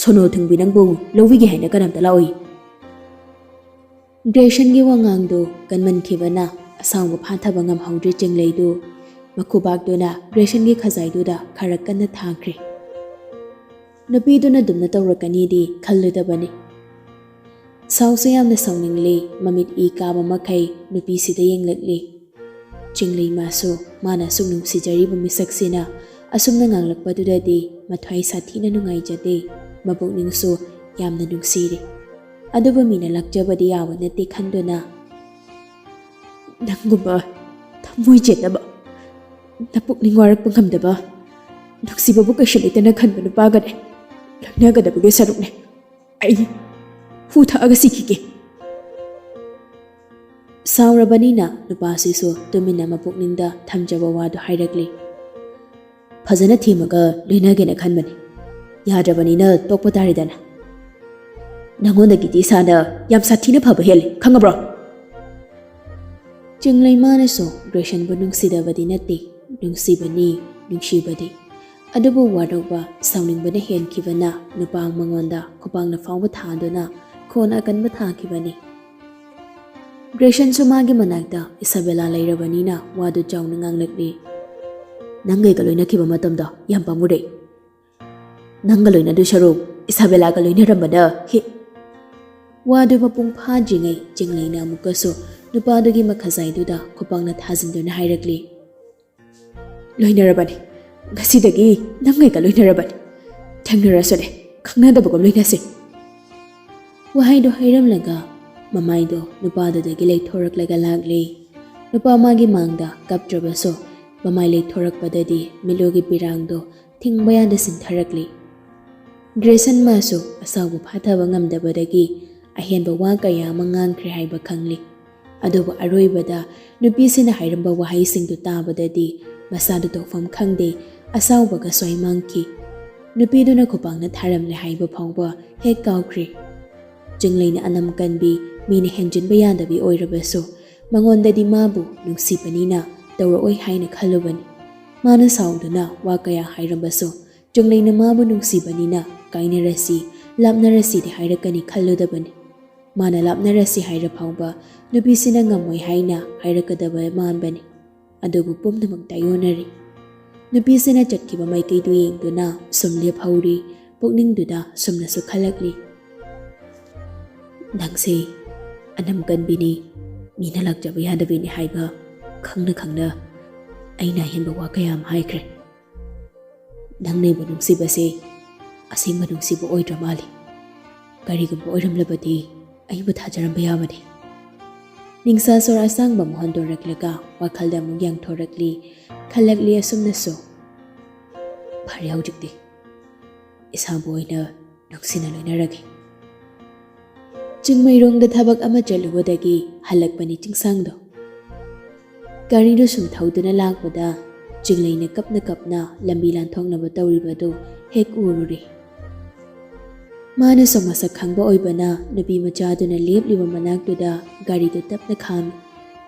ꯁꯣꯅꯣ ꯊꯨꯡꯕꯤ ꯅꯪꯕꯨ ꯂꯧꯕꯤꯒꯦ ꯍꯥꯏꯅ ꯀꯅꯥꯝꯇ ꯂꯥꯛꯑꯣꯏ꯫" ꯒ꯭ꯔꯦꯁꯟꯒꯤ ꯋꯥꯉꯥꯡꯗꯨ ꯀꯟꯃꯟꯈꯤꯕꯅ ꯑꯁꯥꯎꯕ ꯐꯥꯊꯕ ꯉꯝꯍꯧꯗ꯭ꯔꯦ ꯆꯤꯡꯂꯩꯗꯨ꯫ ꯃꯈꯨꯕꯥꯛꯇꯨꯅ ꯒ꯭ꯔꯦꯁꯟꯒꯤ ꯈꯖꯥꯏꯗꯨꯗ ꯈꯔ ꯀꯟꯅ ꯊꯥꯡꯈ꯭ꯔꯦ꯫ ꯅꯨꯄꯤꯗꯨꯅ ꯑꯗꯨꯝꯅ ꯇꯧꯔꯛꯀꯅꯤꯗꯤ ꯈꯜꯂꯨꯗꯕꯅꯤ꯫ ꯁꯥꯎꯁꯨ ꯌꯥꯝꯅ ꯁꯥꯎꯅꯤꯡꯂꯤ, ꯃꯃꯤꯠ ꯏ ꯀꯥꯕ ꯃꯈꯩ ꯅꯨꯄꯤꯁꯤꯗ ꯌꯦꯡꯂꯛꯂꯤ꯫ ꯆꯤꯡꯂꯩ ꯃꯥꯁꯨ ꯃꯥꯅ ꯑꯁꯨꯛ ꯅꯨꯡꯁꯤꯖꯔꯤꯕ ꯃꯤꯁꯛꯁꯤꯅ ꯑꯁꯨꯝꯅ ꯉꯥꯡꯂꯛꯄꯗꯨꯗꯗꯤ ꯃꯊ꯭ꯋꯥꯏ ꯁꯥꯊꯤꯅ ꯅꯨꯡꯉꯥꯏꯖꯗꯦ, ꯃꯄꯨꯛꯅꯤꯡꯁꯨ ꯌꯥꯝꯅ ꯅꯨꯡꯁꯤꯔꯦ꯫ ꯑꯗꯨꯕꯨ ꯃꯤꯅ ꯂꯥꯛꯆꯕꯗꯤ ꯌꯥꯕ ꯅꯠꯇꯦ ꯈꯟꯗꯨꯅ, "ꯅꯪꯒꯨꯝꯕ ꯊꯃꯣꯏ ꯆꯦꯠꯅꯕ, ꯅꯄꯨꯛꯅꯤꯡ ꯋꯥꯔꯛꯄ ꯉꯝꯗꯕ, ꯅꯨꯡꯁꯤꯕꯕꯨ ꯀꯩꯁꯨ ꯂꯩꯇꯅ ꯈꯟꯕ ꯅꯨꯄꯥꯒꯅꯦ ꯂꯣꯏꯅꯒꯗꯕꯒꯤ ꯁꯔꯨꯛꯅꯦ ꯑꯩ ꯍꯨ ꯊꯛꯑꯒ ꯁꯤꯈꯤꯒꯦ꯫" ꯁꯥꯎꯔꯕꯅꯤꯅ ꯅꯨꯄꯥꯁꯤꯁꯨ ꯇꯨꯃꯤꯟꯅ ꯃꯄꯨꯛꯅꯤꯡꯗ ꯊꯝꯖꯕ ꯋꯥꯗꯨ ꯍꯥꯏꯔꯛꯂꯤ꯫ ꯐꯖꯅ ꯊꯦꯝꯃꯒ ꯂꯣꯏꯅꯒꯦꯅ ꯈꯟꯕꯅꯤ꯫ ꯌꯥꯗ꯭ꯔꯕꯅꯤꯅ ꯇꯣꯛꯄ ꯇꯥꯔꯦꯗꯅ꯫ ꯅꯪꯉꯣꯟꯗꯒꯤꯗꯤ ꯏꯁꯥꯅ ꯌꯥꯝ ꯁꯥꯊꯤꯅ ꯐꯕ ꯍꯦꯜꯂꯤ, ꯈꯪꯉꯕ꯭ꯔꯣ? ꯆꯤꯡꯂꯩꯃꯥꯅꯁꯨ ꯒ꯭ꯔꯦꯁꯟꯕꯨ ꯅꯨꯡꯁꯤꯗꯕꯗꯤ ꯅꯠꯇꯦ, ꯅꯨꯡꯁꯤꯕꯅꯤ, ꯅꯨꯡꯁꯤꯕꯗꯤ꯫ ꯑꯗꯨꯕꯨ ꯋꯥꯔꯧꯕ, ꯁꯥꯎꯅꯤꯡꯕꯅ ꯍꯦꯟꯈꯤꯕꯅ ꯅꯨꯄꯥ ꯃꯉꯣꯟꯗ ꯈꯨꯄꯥꯛꯅ ꯐꯥꯎꯕ ꯊꯥꯗꯨꯅ ꯈꯣꯟ ꯑꯀꯟꯕ ꯊꯥꯈꯤꯕꯅꯤ꯫ ꯒ꯭ꯔꯦꯁꯟꯁꯨ ꯃꯥꯒꯤ ꯃꯅꯥꯛꯇ ꯏꯁꯥꯕꯦꯂꯥ ꯂꯩꯔꯕꯅꯤꯅ ꯋꯥꯗꯨ ꯆꯥꯎꯅ ꯉꯥꯡꯂꯛꯂꯤ꯫ "ꯅꯪꯒꯩꯒ ꯂꯣꯏꯅꯈꯤꯕ ꯃꯇꯝꯗꯣ ꯌꯥꯝ ꯄꯥꯝꯃꯨꯔꯦ꯫ ꯅꯪꯒ ꯂꯣꯏꯅꯗꯣꯏ ꯁꯔꯨꯛ ꯏꯁꯥꯕꯦꯂꯥꯒ ꯂꯣꯏꯅꯔꯝꯕꯅ ꯍꯦ-" ꯋꯥꯗꯨ ꯃꯄꯨꯡ ꯐꯥꯗ꯭ꯔꯤꯉꯩ ꯆꯤꯡꯂꯩꯅ ꯑꯃꯨꯛꯀꯁꯨ ꯅꯨꯄꯥꯗꯨꯒꯤ ꯃꯈꯖꯥꯏꯗꯨꯗ ꯈꯨꯄꯥꯛꯅ ꯊꯥꯖꯤꯟꯗꯨꯅ ꯍꯥꯏꯔꯛꯂꯤ꯫ "ꯂꯣꯏꯅꯔꯕꯅꯤ꯫ ꯉꯁꯤꯗꯒꯤ ꯅꯪꯒꯩꯒ ꯂꯣꯏꯅꯔꯕꯅꯤ꯫ ꯊꯦꯡꯅꯔꯁꯨꯅꯦ, ꯈꯪꯅꯗꯕꯒꯨꯝ ꯂꯣꯏꯅꯁꯤ꯫" ꯋꯥꯍꯩꯗꯣ ꯍꯥꯏꯔꯝꯂꯒ ꯃꯃꯥꯏꯗꯣ ꯅꯨꯄꯥꯗꯨꯗꯒꯤ ꯂꯩꯊꯣꯔꯛꯂꯒ ꯂꯥꯛꯂꯤ꯫ ꯅꯨꯄꯥ ꯃꯥꯒꯤ ꯃꯥꯡꯗ ꯀꯞꯇ꯭ꯔꯕꯁꯨ ꯃꯃꯥꯏ ꯂꯩꯊꯣꯔꯛꯄꯗꯗꯤ ꯃꯤꯠꯂꯨꯒꯤ ꯄꯤꯔꯥꯡꯗꯣ ꯊꯤꯡꯕ ꯌꯥꯗ ꯁꯤꯟꯊꯔꯛꯂꯤ꯫ ꯒ꯭ꯔꯦꯁꯟ ꯃꯥꯁꯨ ꯑꯁꯥꯎꯕ ꯐꯥꯊꯕ ꯉꯝꯗꯕꯗꯒꯤ ꯑꯍꯦꯟꯕ ꯋꯥ ꯀꯌꯥ ꯑꯃ ꯉꯥꯡꯈ꯭ꯔꯦ ꯍꯥꯏꯕ ꯈꯪꯂꯤ꯫ ꯑꯗꯨꯕꯨ ꯑꯔꯣꯏꯕꯗ ꯅꯨꯄꯤꯁꯤꯅ ꯍꯥꯏꯔꯝꯕ ꯋꯥꯍꯩꯁꯤꯡꯗꯨ ꯇꯥꯕꯗꯗꯤ ꯃꯁꯥꯗꯨ ꯇꯧꯐꯝ ꯈꯪꯗꯦ, ꯑꯁꯥꯎꯕꯒ ꯁ꯭ꯋꯥꯏ ꯃꯥꯡꯈꯤ꯫ ꯅꯨꯄꯤꯗꯨꯅ ꯈꯨꯄꯥꯛꯅ ꯊꯥꯔꯝꯂꯦ ꯍꯥꯏꯕ ꯐꯥꯎꯕ ꯍꯦꯛ ꯀꯥꯎꯈ꯭ꯔꯦ꯫ ꯆꯤꯡꯂꯩꯅ ꯑꯅꯝ ꯀꯟꯕꯤ, ꯃꯤꯅ ꯍꯦꯟꯖꯤꯟꯕ ꯌꯥꯗꯕꯤ ꯑꯣꯏꯔꯕꯁꯨ ꯃꯉꯣꯟꯗꯗꯤ ꯃꯥꯕꯨ ꯅꯨꯡꯁꯤꯕꯅꯤꯅ ꯇꯧꯔꯛꯑꯣꯏ ꯍꯥꯏꯅ ꯈꯜꯂꯨꯕꯅꯤ꯫ ꯃꯥꯅ ꯁꯥꯎꯗꯨꯅ ꯋꯥ ꯀꯌꯥ ꯍꯥꯏꯔꯝꯕꯁꯨ ꯆꯤꯡꯂꯩꯅ ꯃꯥꯕꯨ ꯅꯨꯡꯁꯤꯕꯅꯤꯅ ꯀꯥꯏꯅꯔꯁꯤ, ꯂꯥꯞꯅꯔꯁꯤꯗꯤ ꯍꯥꯏꯔꯛꯀꯅꯤ ꯈꯜꯂꯨꯗꯕꯅꯤ꯫ ꯃꯥꯅ ꯂꯥꯞꯅꯔꯁꯤ ꯍꯥꯏꯔ ꯐꯥꯎꯕ ꯅꯨꯄꯤꯁꯤꯅ ꯉꯝꯃꯣꯏ ꯍꯥꯏꯅ ꯍꯥꯏꯔꯛꯀꯗꯕ ꯃꯥꯟꯕꯅꯤ꯫ ꯑꯗꯨꯕꯨ ꯄꯨꯝꯅꯃꯛ ꯇꯥꯏꯑꯣꯟꯅꯔꯤ꯫ ꯅꯨꯄꯤꯁꯤꯅ ꯆꯠꯈꯤꯕ ꯃꯥꯏꯀꯩꯗꯨ ꯌꯦꯡꯗꯨꯅ ꯁꯨꯝ ꯂꯦꯞꯍꯧꯔꯤ꯫ ꯄꯨꯛꯅꯤꯡꯗꯨꯗ ꯁꯨꯝꯅꯁꯨ ꯈꯜꯂꯛꯂꯤ꯫ "ꯅꯪꯁꯦ ꯑꯅꯝ ꯀꯟꯕꯤꯅꯤ, ꯃꯤꯅ ꯂꯥꯛꯆꯕ ꯌꯥꯗꯕꯤꯅꯤ ꯍꯥꯏꯕ ꯈꯪꯅ ꯈꯪꯅ ꯑꯩꯅ ꯑꯍꯦꯟꯕ ꯋꯥ ꯀꯌꯥ ꯑꯃ ꯍꯥꯏꯈ꯭ꯔꯦ꯫ ꯅꯪꯅ ꯑꯩꯕꯨ ꯅꯨꯡꯁꯤꯕꯁꯦ ꯑꯁꯦꯡꯕ ꯅꯨꯡꯁꯤꯕ ꯑꯣꯏꯗ꯭ꯔ ꯃꯥꯜꯂꯤ꯫ ꯀꯔꯤꯒꯨꯝꯕ ꯑꯣꯏꯔꯝꯂꯕꯗꯤ ꯑꯩꯕꯨ ꯊꯥꯖꯔꯝꯕ ꯌꯥꯕꯅꯤ꯫" ꯅꯤꯡꯁꯥ ꯁꯣꯔ ꯑꯁꯥꯡꯕ ꯑꯃ ꯍꯣꯟꯗꯣꯔꯛꯂꯒ ꯋꯥꯈꯜꯗ ꯑꯃꯨꯛ ꯌꯥꯡꯊꯣꯔꯛꯂꯤ꯫ ꯈꯜꯂꯛꯂꯤ ꯑꯁꯨꯝꯅꯁꯨ, "ꯐꯔꯦ, ꯍꯧꯖꯤꯛꯇꯤ ꯏꯁꯥꯕꯨ ꯑꯣꯏꯅ ꯅꯨꯡꯁꯤꯅ ꯂꯣꯏꯅꯔꯒꯦ꯫" ꯆꯤꯡꯃꯩꯔꯣꯡꯗ ꯊꯕꯛ ꯑꯃ ꯆꯠꯂꯨꯕꯗꯒꯤ ꯍꯜꯂꯛꯄꯅꯤ ꯆꯤꯡꯁꯥꯡꯗꯣ꯫ ꯒꯥꯔꯤꯗꯨ ꯁꯨꯝ ꯊꯧꯗꯨꯅ ꯂꯥꯛꯄꯗ ꯆꯤꯡꯂꯩꯅ ꯀꯞꯅ ꯀꯞꯅ ꯂꯝꯕꯤ ꯂꯥꯟꯊꯣꯛꯅꯕ ꯇꯧꯔꯤꯕꯗꯨ ꯍꯦꯛ ꯎꯔꯨꯔꯦ꯫ ꯃꯥꯅꯁꯨ ꯃꯁꯛ ꯈꯪꯕ ꯑꯣꯏꯕꯅ ꯅꯨꯄꯤ ꯃꯆꯥꯗꯨꯅ ꯂꯦꯞꯂꯤꯕ ꯃꯅꯥꯛꯇꯨꯗ ꯒꯥꯔꯤꯗꯨ ꯇꯞꯅ ꯈꯥꯝꯃꯤ꯫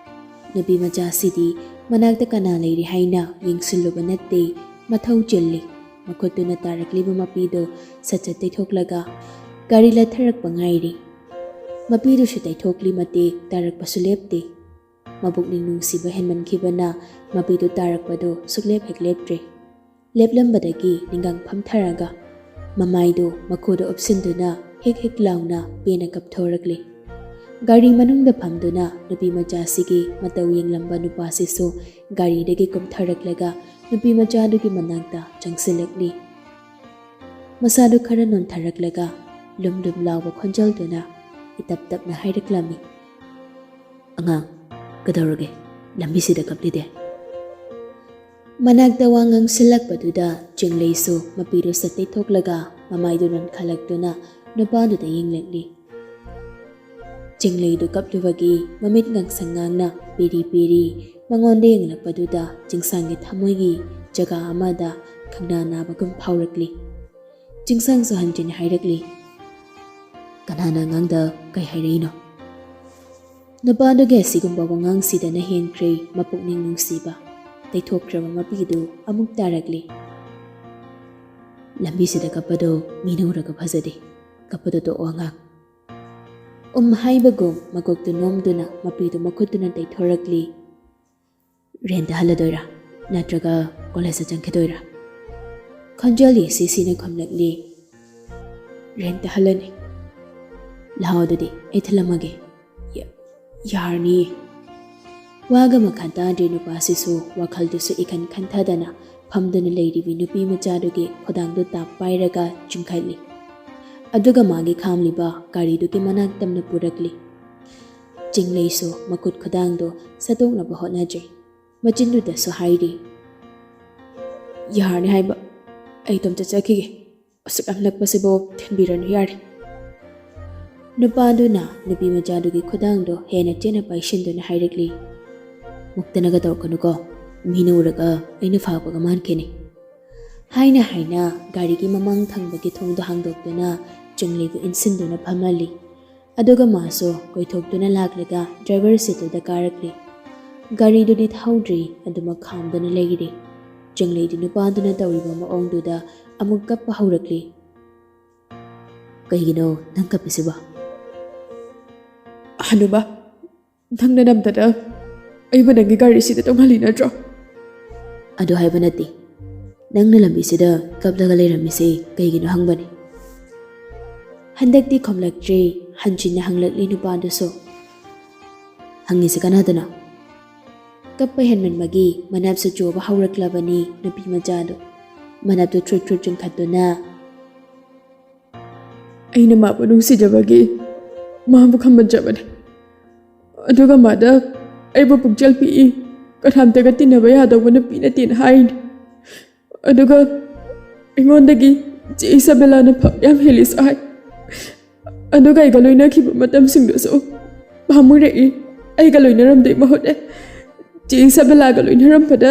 ꯅꯨꯄꯤ ꯃꯆꯥꯁꯤꯗꯤ ꯃꯅꯥꯛꯇ ꯀꯅꯥ ꯂꯩꯔꯤ ꯍꯥꯏꯅ ꯌꯦꯡꯁꯤꯜꯂꯨꯕ ꯅꯠꯇꯦ, ꯃꯊꯧ ꯆꯤꯜꯂꯤ꯫ ꯃꯈꯨꯠꯇꯨꯅ ꯇꯥꯔꯛꯂꯤꯕ ꯃꯄꯤꯗꯨ ꯁꯠ ꯁꯠ ꯇꯩꯊꯣꯛꯂꯒ ꯒꯥꯔꯤ ꯂꯥꯊꯔꯛꯄ ꯉꯥꯏꯔꯤ꯫ ꯃꯄꯤꯗꯨꯁꯨ ꯇꯩꯊꯣꯛꯂꯤ ꯃꯇꯤꯛ ꯇꯥꯔꯛꯄꯁꯨ ꯂꯦꯞꯇꯦ꯫ ꯃꯄꯨꯛꯅꯤꯡ ꯅꯨꯡꯁꯤꯕ ꯍꯦꯟꯃꯟꯈꯤꯕꯅ ꯃꯄꯤꯗꯨ ꯇꯥꯔꯛꯄꯗꯨ ꯁꯨꯛꯂꯦꯞ ꯍꯦꯛ ꯂꯦꯞꯇ꯭ꯔꯦ꯫ ꯂꯦꯞꯂꯝꯕꯗꯒꯤ ꯅꯤꯡꯒꯥꯡ ꯐꯝꯊꯔꯒ ꯃꯃꯥꯏꯗꯨ ꯃꯈꯨꯗ ꯎꯞꯁꯤꯟꯗꯨꯅ ꯍꯦꯛ ꯍꯦꯛ ꯂꯥꯎꯅ ꯄꯦꯟꯅ ꯀꯞꯊꯣꯔꯛꯂꯤ꯫ ꯒꯥꯔꯤ ꯃꯅꯨꯡꯗ ꯐꯝꯗꯨꯅ ꯅꯨꯄꯤ ꯃꯆꯥꯁꯤꯒꯤ ꯃꯇꯧ ꯌꯦꯡꯂꯝꯕ ꯅꯨꯄꯥꯁꯤꯁꯨ ꯒꯥꯔꯤꯗꯒꯤ ꯀꯨꯝꯊꯔꯛꯂꯒ ꯅꯨꯄꯤ ꯃꯆꯥꯗꯨꯒꯤ ꯃꯅꯥꯛꯇ ꯆꯪꯁꯤꯜꯂꯛꯂꯤ꯫ ꯃꯁꯥꯗꯨ ꯈꯔ ꯅꯣꯟꯊꯔꯛꯂꯒ ꯂꯨꯝ ꯂꯨꯝ ꯂꯥꯎꯕ ꯈꯣꯟꯖꯦꯜꯗꯨꯅ ꯏꯇꯞ ꯇꯞꯅ ꯍꯥꯏꯔꯛꯂꯝꯃꯤ, "ꯑꯉꯥꯡ, ꯀꯩꯗꯧꯔꯒꯦ? ꯂꯝꯕꯤꯁꯤꯗ ꯀꯞꯂꯤꯗꯦ?" ꯃꯅꯥꯛꯇ ꯋꯥ ꯉꯥꯡꯁꯤꯜꯂꯛꯄꯗꯨꯗ ꯆꯤꯡꯂꯩꯁꯨ ꯃꯄꯤꯗꯨ ꯁꯠ ꯇꯩꯊꯣꯛꯂꯒ ꯃꯃꯥꯏꯗꯨ ꯅꯣꯟꯈꯠꯂꯛꯇꯨꯅ ꯅꯨꯄꯥꯗꯨꯗ ꯌꯦꯡꯂꯛꯂꯤ꯫ ꯆꯤꯡꯂꯩꯗꯨ ꯀꯞꯂꯨꯕꯒꯤ ꯃꯃꯤꯠ ꯉꯥꯡꯁꯪ ꯉꯥꯡꯅ ꯄꯤꯔꯤ ꯄꯤꯔꯤ ꯃꯉꯣꯟꯗ ꯌꯦꯡꯂꯛꯄꯗꯨꯗ ꯆꯤꯡꯁꯥꯡꯒꯤ ꯊꯃꯣꯏꯒꯤ ꯖꯒꯥ ꯑꯃꯗ ꯈꯪꯅꯥ ꯅꯥꯕꯒꯨꯝ ꯐꯥꯎꯔꯛꯂꯤ꯫ ꯆꯤꯡꯁꯥꯡꯁꯨ ꯍꯟꯖꯤꯟ ꯍꯥꯏꯔꯛꯂꯤ, "ꯀꯅꯥꯅ ꯑꯉꯥꯡꯗ ꯀꯩ ꯍꯥꯏꯔꯛꯏꯅꯣ?" ꯅꯨꯄꯥꯗꯨꯒꯤ ꯑꯁꯤꯒꯨꯝꯕ ꯋꯥꯉꯥꯡꯁꯤꯗꯅ ꯍꯦꯟꯈ꯭ꯔꯦ ꯃꯄꯨꯛꯅꯤꯡ ꯅꯨꯡꯁꯤꯕ꯫ ꯇꯩꯊꯣꯛꯈ꯭ꯔꯕ ꯃꯄꯤꯗꯨ ꯑꯃꯨꯛ ꯇꯥꯔꯛꯂꯤ, "ꯂꯝꯕꯤꯁꯤꯗ ꯀꯞꯄꯗꯣ ꯃꯤꯅ ꯎꯔꯒ ꯐꯖꯗꯦ꯫ ꯀꯞꯄꯗꯣ ꯇꯣꯛꯑꯣ ꯑꯉꯥꯡ꯫" ꯎꯝ ꯍꯥꯏꯕꯒꯨꯝ ꯃꯀꯣꯛꯇꯨ ꯅꯣꯝꯗꯨꯅ ꯃꯄꯤꯗꯨ ꯃꯈꯨꯠꯇꯨꯅ ꯇꯩꯊꯣꯔꯛꯂꯤ꯫ "ꯔꯦꯟꯇ ꯍꯜꯂꯗꯣꯏꯔꯥ? ꯅꯠꯇ꯭ꯔꯒ ꯀꯣꯂꯦꯖꯇ ꯆꯪꯈꯤꯗꯣꯏꯔꯥ?" ꯈꯣꯟꯖꯦꯜ ꯏꯁꯤ ꯁꯤꯅ ꯈꯨꯝꯂꯛꯂꯤ, "ꯔꯦꯟꯇ ꯍꯜꯂꯅꯤ꯫" "ꯂꯥꯛꯑꯣ ꯑꯗꯨꯗꯤ, ꯑꯩ ꯊꯤꯜꯂꯝꯃꯒꯦ꯫" "ꯌꯥ-, ꯌꯥꯔꯅꯤꯌꯦ꯫" ꯋꯥꯒ ꯃꯈꯥ ꯇꯥꯗ꯭ꯔꯦ ꯅꯨꯄꯥꯁꯤꯁꯨ, ꯋꯥꯈꯜꯗꯨꯁꯨ ꯏꯈꯟ ꯈꯟꯊꯗꯅ ꯐꯝꯗꯨꯅ ꯂꯩꯔꯤꯕꯤ ꯅꯨꯄꯤ ꯃꯆꯥꯗꯨꯒꯤ ꯈꯨꯗꯥꯡꯗꯨ ꯇꯥꯞ ꯄꯥꯏꯔꯒ ꯆꯤꯡꯈꯠꯂꯤ꯫ ꯑꯗꯨꯒ ꯃꯥꯒꯤ ꯈꯥꯝꯂꯤꯕ ꯒꯥꯔꯤꯗꯨꯒꯤ ꯃꯅꯥꯛ ꯇꯝꯅ ꯄꯨꯔꯛꯂꯤ꯫ ꯆꯤꯡꯂꯩꯁꯨ ꯃꯈꯨꯠ ꯈꯨꯗꯥꯡꯗꯨ ꯁꯠꯇꯣꯛꯅꯕ ꯍꯣꯠꯅꯖꯩ꯫ ꯃꯆꯤꯟꯗꯨꯗꯁꯨ ꯍꯥꯏꯔꯤ, "ꯌꯥꯔꯅꯤ ꯍꯥꯏꯕ, ꯑꯩ ꯏꯇꯣꯝꯇ ꯆꯠꯈꯤꯒꯦ꯫ ꯑꯁꯨꯛ ꯌꯥꯝ ꯅꯛꯄꯁꯤꯕꯨ ꯊꯤꯟꯕꯤꯔꯅꯨ ꯌꯥꯔꯦ꯫" ꯅꯨꯄꯥꯗꯨꯅ ꯅꯨꯄꯤ ꯃꯆꯥꯗꯨꯒꯤ ꯈꯨꯗꯥꯡꯗꯣ ꯍꯦꯟꯅ ꯆꯦꯠꯅ ꯄꯥꯏꯁꯤꯟꯗꯨꯅ ꯍꯥꯏꯔꯛꯂꯤ, "ꯃꯨꯛꯇꯅꯒ ꯇꯧꯔꯛꯀꯅꯨꯀꯣ, "ꯃꯤꯅ ꯎꯔꯒ ꯑꯩꯅ ꯐꯥꯕꯒ ꯃꯥꯟꯈꯤꯅꯤ" ꯍꯥꯏꯅ ꯍꯥꯏꯅ ꯒꯥꯔꯤꯒꯤ ꯃꯃꯥꯡ ꯊꯪꯕꯒꯤ ꯊꯣꯡꯗꯣ ꯍꯥꯡꯗꯣꯛꯇꯨꯅ ꯆꯤꯡꯂꯩꯕꯨ ꯏꯟꯁꯤꯟꯗꯨꯅ ꯐꯝꯍꯜꯂꯤ꯫ ꯑꯗꯨꯒ ꯃꯥꯁꯨ ꯀꯣꯏꯊꯣꯛꯇꯨꯅ ꯂꯥꯛꯂꯒ ꯗ꯭ꯔꯥꯏꯚꯔ ꯁꯤꯠꯇꯨꯗ ꯀꯥꯔꯛꯂꯤ꯫ ꯒꯥꯔꯤꯗꯨꯗꯤ ꯊꯧꯗ꯭ꯔꯤ, ꯑꯗꯨꯃꯛ ꯈꯥꯝꯗꯨꯅ ꯂꯩꯔꯤ꯫ ꯆꯤꯡꯂꯩꯗꯤ ꯅꯨꯄꯥꯗꯨꯅ ꯇꯧꯔꯤꯕ ꯃꯑꯣꯡꯗꯨꯗ ꯑꯃꯨꯛ ꯀꯞꯄ ꯍꯧꯔꯛꯂꯤ꯫ "ꯀꯩꯒꯤꯅꯣ ꯅꯪ ꯀꯞꯄꯤꯁꯤꯕꯣ?" "ꯍꯅꯨꯕ, ꯅꯪꯅ ꯅꯝꯗꯅ ꯑꯩꯕꯨ ꯅꯪꯒꯤ ꯒꯥꯔꯤꯁꯤꯗ ꯇꯣꯡꯍꯜꯂꯤ ꯅꯠꯇ꯭ꯔꯣ?" "ꯑꯗꯨ ꯍꯥꯏꯕ ꯅꯠꯇꯦ, ꯅꯪꯅ ꯂꯝꯕꯤꯁꯤꯗ ꯀꯞꯂꯒ ꯂꯩꯔꯝꯃꯤꯁꯤ ꯀꯩꯒꯤꯅꯣ ꯍꯪꯕꯅꯤ꯫" ꯍꯟꯗꯛꯇꯤ ꯈꯨꯝꯂꯛꯇ꯭ꯔꯦ꯫ ꯍꯟꯖꯤꯟꯅ ꯍꯪꯂꯛꯂꯤ ꯅꯨꯄꯥꯗꯨꯁꯨ꯫ "ꯍꯪꯉꯤꯁꯤ ꯀꯅꯥꯗꯅꯣ?" ꯀꯞꯄ ꯍꯦꯟꯃꯟꯕꯒꯤ ꯃꯅꯞꯁꯨ ꯆꯨꯕ ꯍꯧꯔꯛꯂꯕꯅꯤ ꯅꯨꯄꯤ ꯃꯆꯥꯗꯨ꯫ ꯃꯅꯞꯇꯨ ꯊ꯭ꯔꯨꯠ ꯊ꯭ꯔꯨꯠ ꯆꯤꯡꯈꯠꯇꯨꯅ, "ꯑꯩꯅ ꯃꯥꯕꯨ ꯅꯨꯡꯁꯤꯖꯕꯒꯤ ꯃꯥꯕꯨ ꯈꯝꯕꯟꯖꯕꯅꯤ꯫ ꯑꯗꯨꯒ ꯃꯥꯗ ꯑꯩꯕꯨ ꯄꯨꯛꯆꯦꯜ ꯄꯤꯛꯏ, ꯀꯅꯥꯝꯇꯒ ꯇꯤꯟꯅꯕ ꯌꯥꯗꯧꯕ ꯅꯨꯄꯤ ꯅꯠꯇꯦꯅ ꯍꯥꯏꯔꯤꯅꯤ꯫ ꯑꯗꯨꯒ ꯑꯩꯉꯣꯟꯗꯒꯤ ꯆꯦ ꯏꯁꯥꯕꯦꯂꯥꯅ ꯐꯕ ꯌꯥꯝ ꯍꯦꯜꯂꯤꯁꯨ ꯍꯥꯏ꯫ ꯑꯗꯨꯒ ꯑꯩꯒ ꯂꯣꯏꯅꯈꯤꯕ ꯃꯇꯝꯁꯤꯡꯗꯨꯁꯨ ꯄꯥꯝꯃꯨꯔꯛꯏ꯫ ꯑꯩꯒ ꯂꯣꯏꯅꯔꯝꯗꯣꯏ ꯃꯍꯨꯠ ꯆꯦ ꯏꯁꯥꯕꯦꯂꯥꯒ ꯂꯣꯏꯅꯔꯝꯕꯗ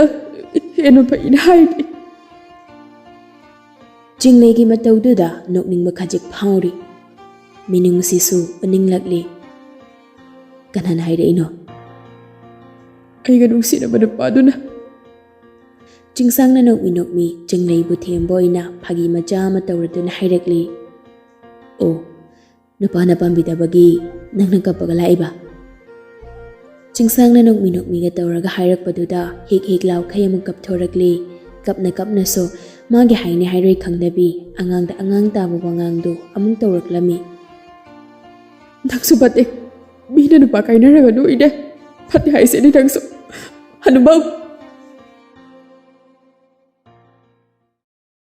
ꯍꯦꯟꯅ ꯐꯩꯅ ꯍꯥꯏꯔꯤ꯫" ꯆꯤꯡꯂꯩꯒꯤ ꯃꯇꯧꯗꯨꯗ ꯅꯣꯛꯅꯤꯡꯕ ꯈꯖꯤꯛ ꯐꯥꯎꯔꯤ꯫ ꯃꯤꯅꯨꯡꯁꯤꯁꯨ ꯎꯅꯤꯡꯂꯛꯂꯤ꯫ "ꯀꯅꯥꯅ ꯍꯥꯏꯔꯛꯏꯅꯣ?" "ꯑꯩꯒ ꯅꯨꯡꯁꯤꯅꯕ ꯅꯨꯄꯥꯗꯨꯅ꯫" ꯆꯤꯡꯁꯥꯡꯅ ꯅꯣꯛꯃꯤ ꯅꯣꯛꯃꯤ ꯆꯤꯡꯂꯩꯕꯨ ꯊꯦꯝꯕ ꯑꯣꯏꯅ ꯐꯥꯒꯤ ꯃꯆꯥ ꯑꯃ ꯇꯧꯔꯗꯨꯅ ꯍꯥꯏꯔꯛꯂꯤ꯫ "ꯑꯣ, ꯅꯨꯄꯥꯅ ꯄꯥꯝꯕꯤꯗꯕꯒꯤ ꯅꯪꯅ ꯀꯞꯄꯒ ꯂꯥꯛꯏꯕ?" ꯆꯤꯡꯁꯥꯡꯅ ꯅꯣꯛꯃꯤ ꯅꯣꯛꯃꯤꯒ ꯇꯧꯔꯒ ꯍꯥꯏꯔꯛꯄꯗꯨꯗ ꯍꯤꯛ ꯍꯤꯛ ꯂꯥꯎꯈꯩ ꯑꯃꯨꯛ ꯀꯞꯊꯣꯔꯛꯂꯤ꯫ ꯀꯞꯅ ꯀꯞꯅꯁꯨ ꯃꯥꯒꯤ ꯍꯥꯏꯅꯤ ꯍꯥꯏꯔꯣꯏ ꯈꯪꯗꯕꯤ ꯑꯉꯥꯡꯗ ꯑꯉꯥꯡ ꯇꯥꯕ ꯋꯥꯉꯥꯡꯗꯨ ꯑꯃꯨꯛ ꯇꯧꯔꯛꯂꯝꯃꯤ꯫ "ꯅꯪꯁꯨ ꯐꯠꯇꯦ, ꯃꯤꯅ ꯅꯨꯄꯥ ꯀꯥꯏꯅꯔꯒ ꯅꯣꯛꯏꯅꯦ꯫ ꯐꯠꯇꯦ ꯍꯥꯏꯁꯤꯅꯤ ꯅꯪꯁꯨ꯫ ꯍꯅꯨꯕ,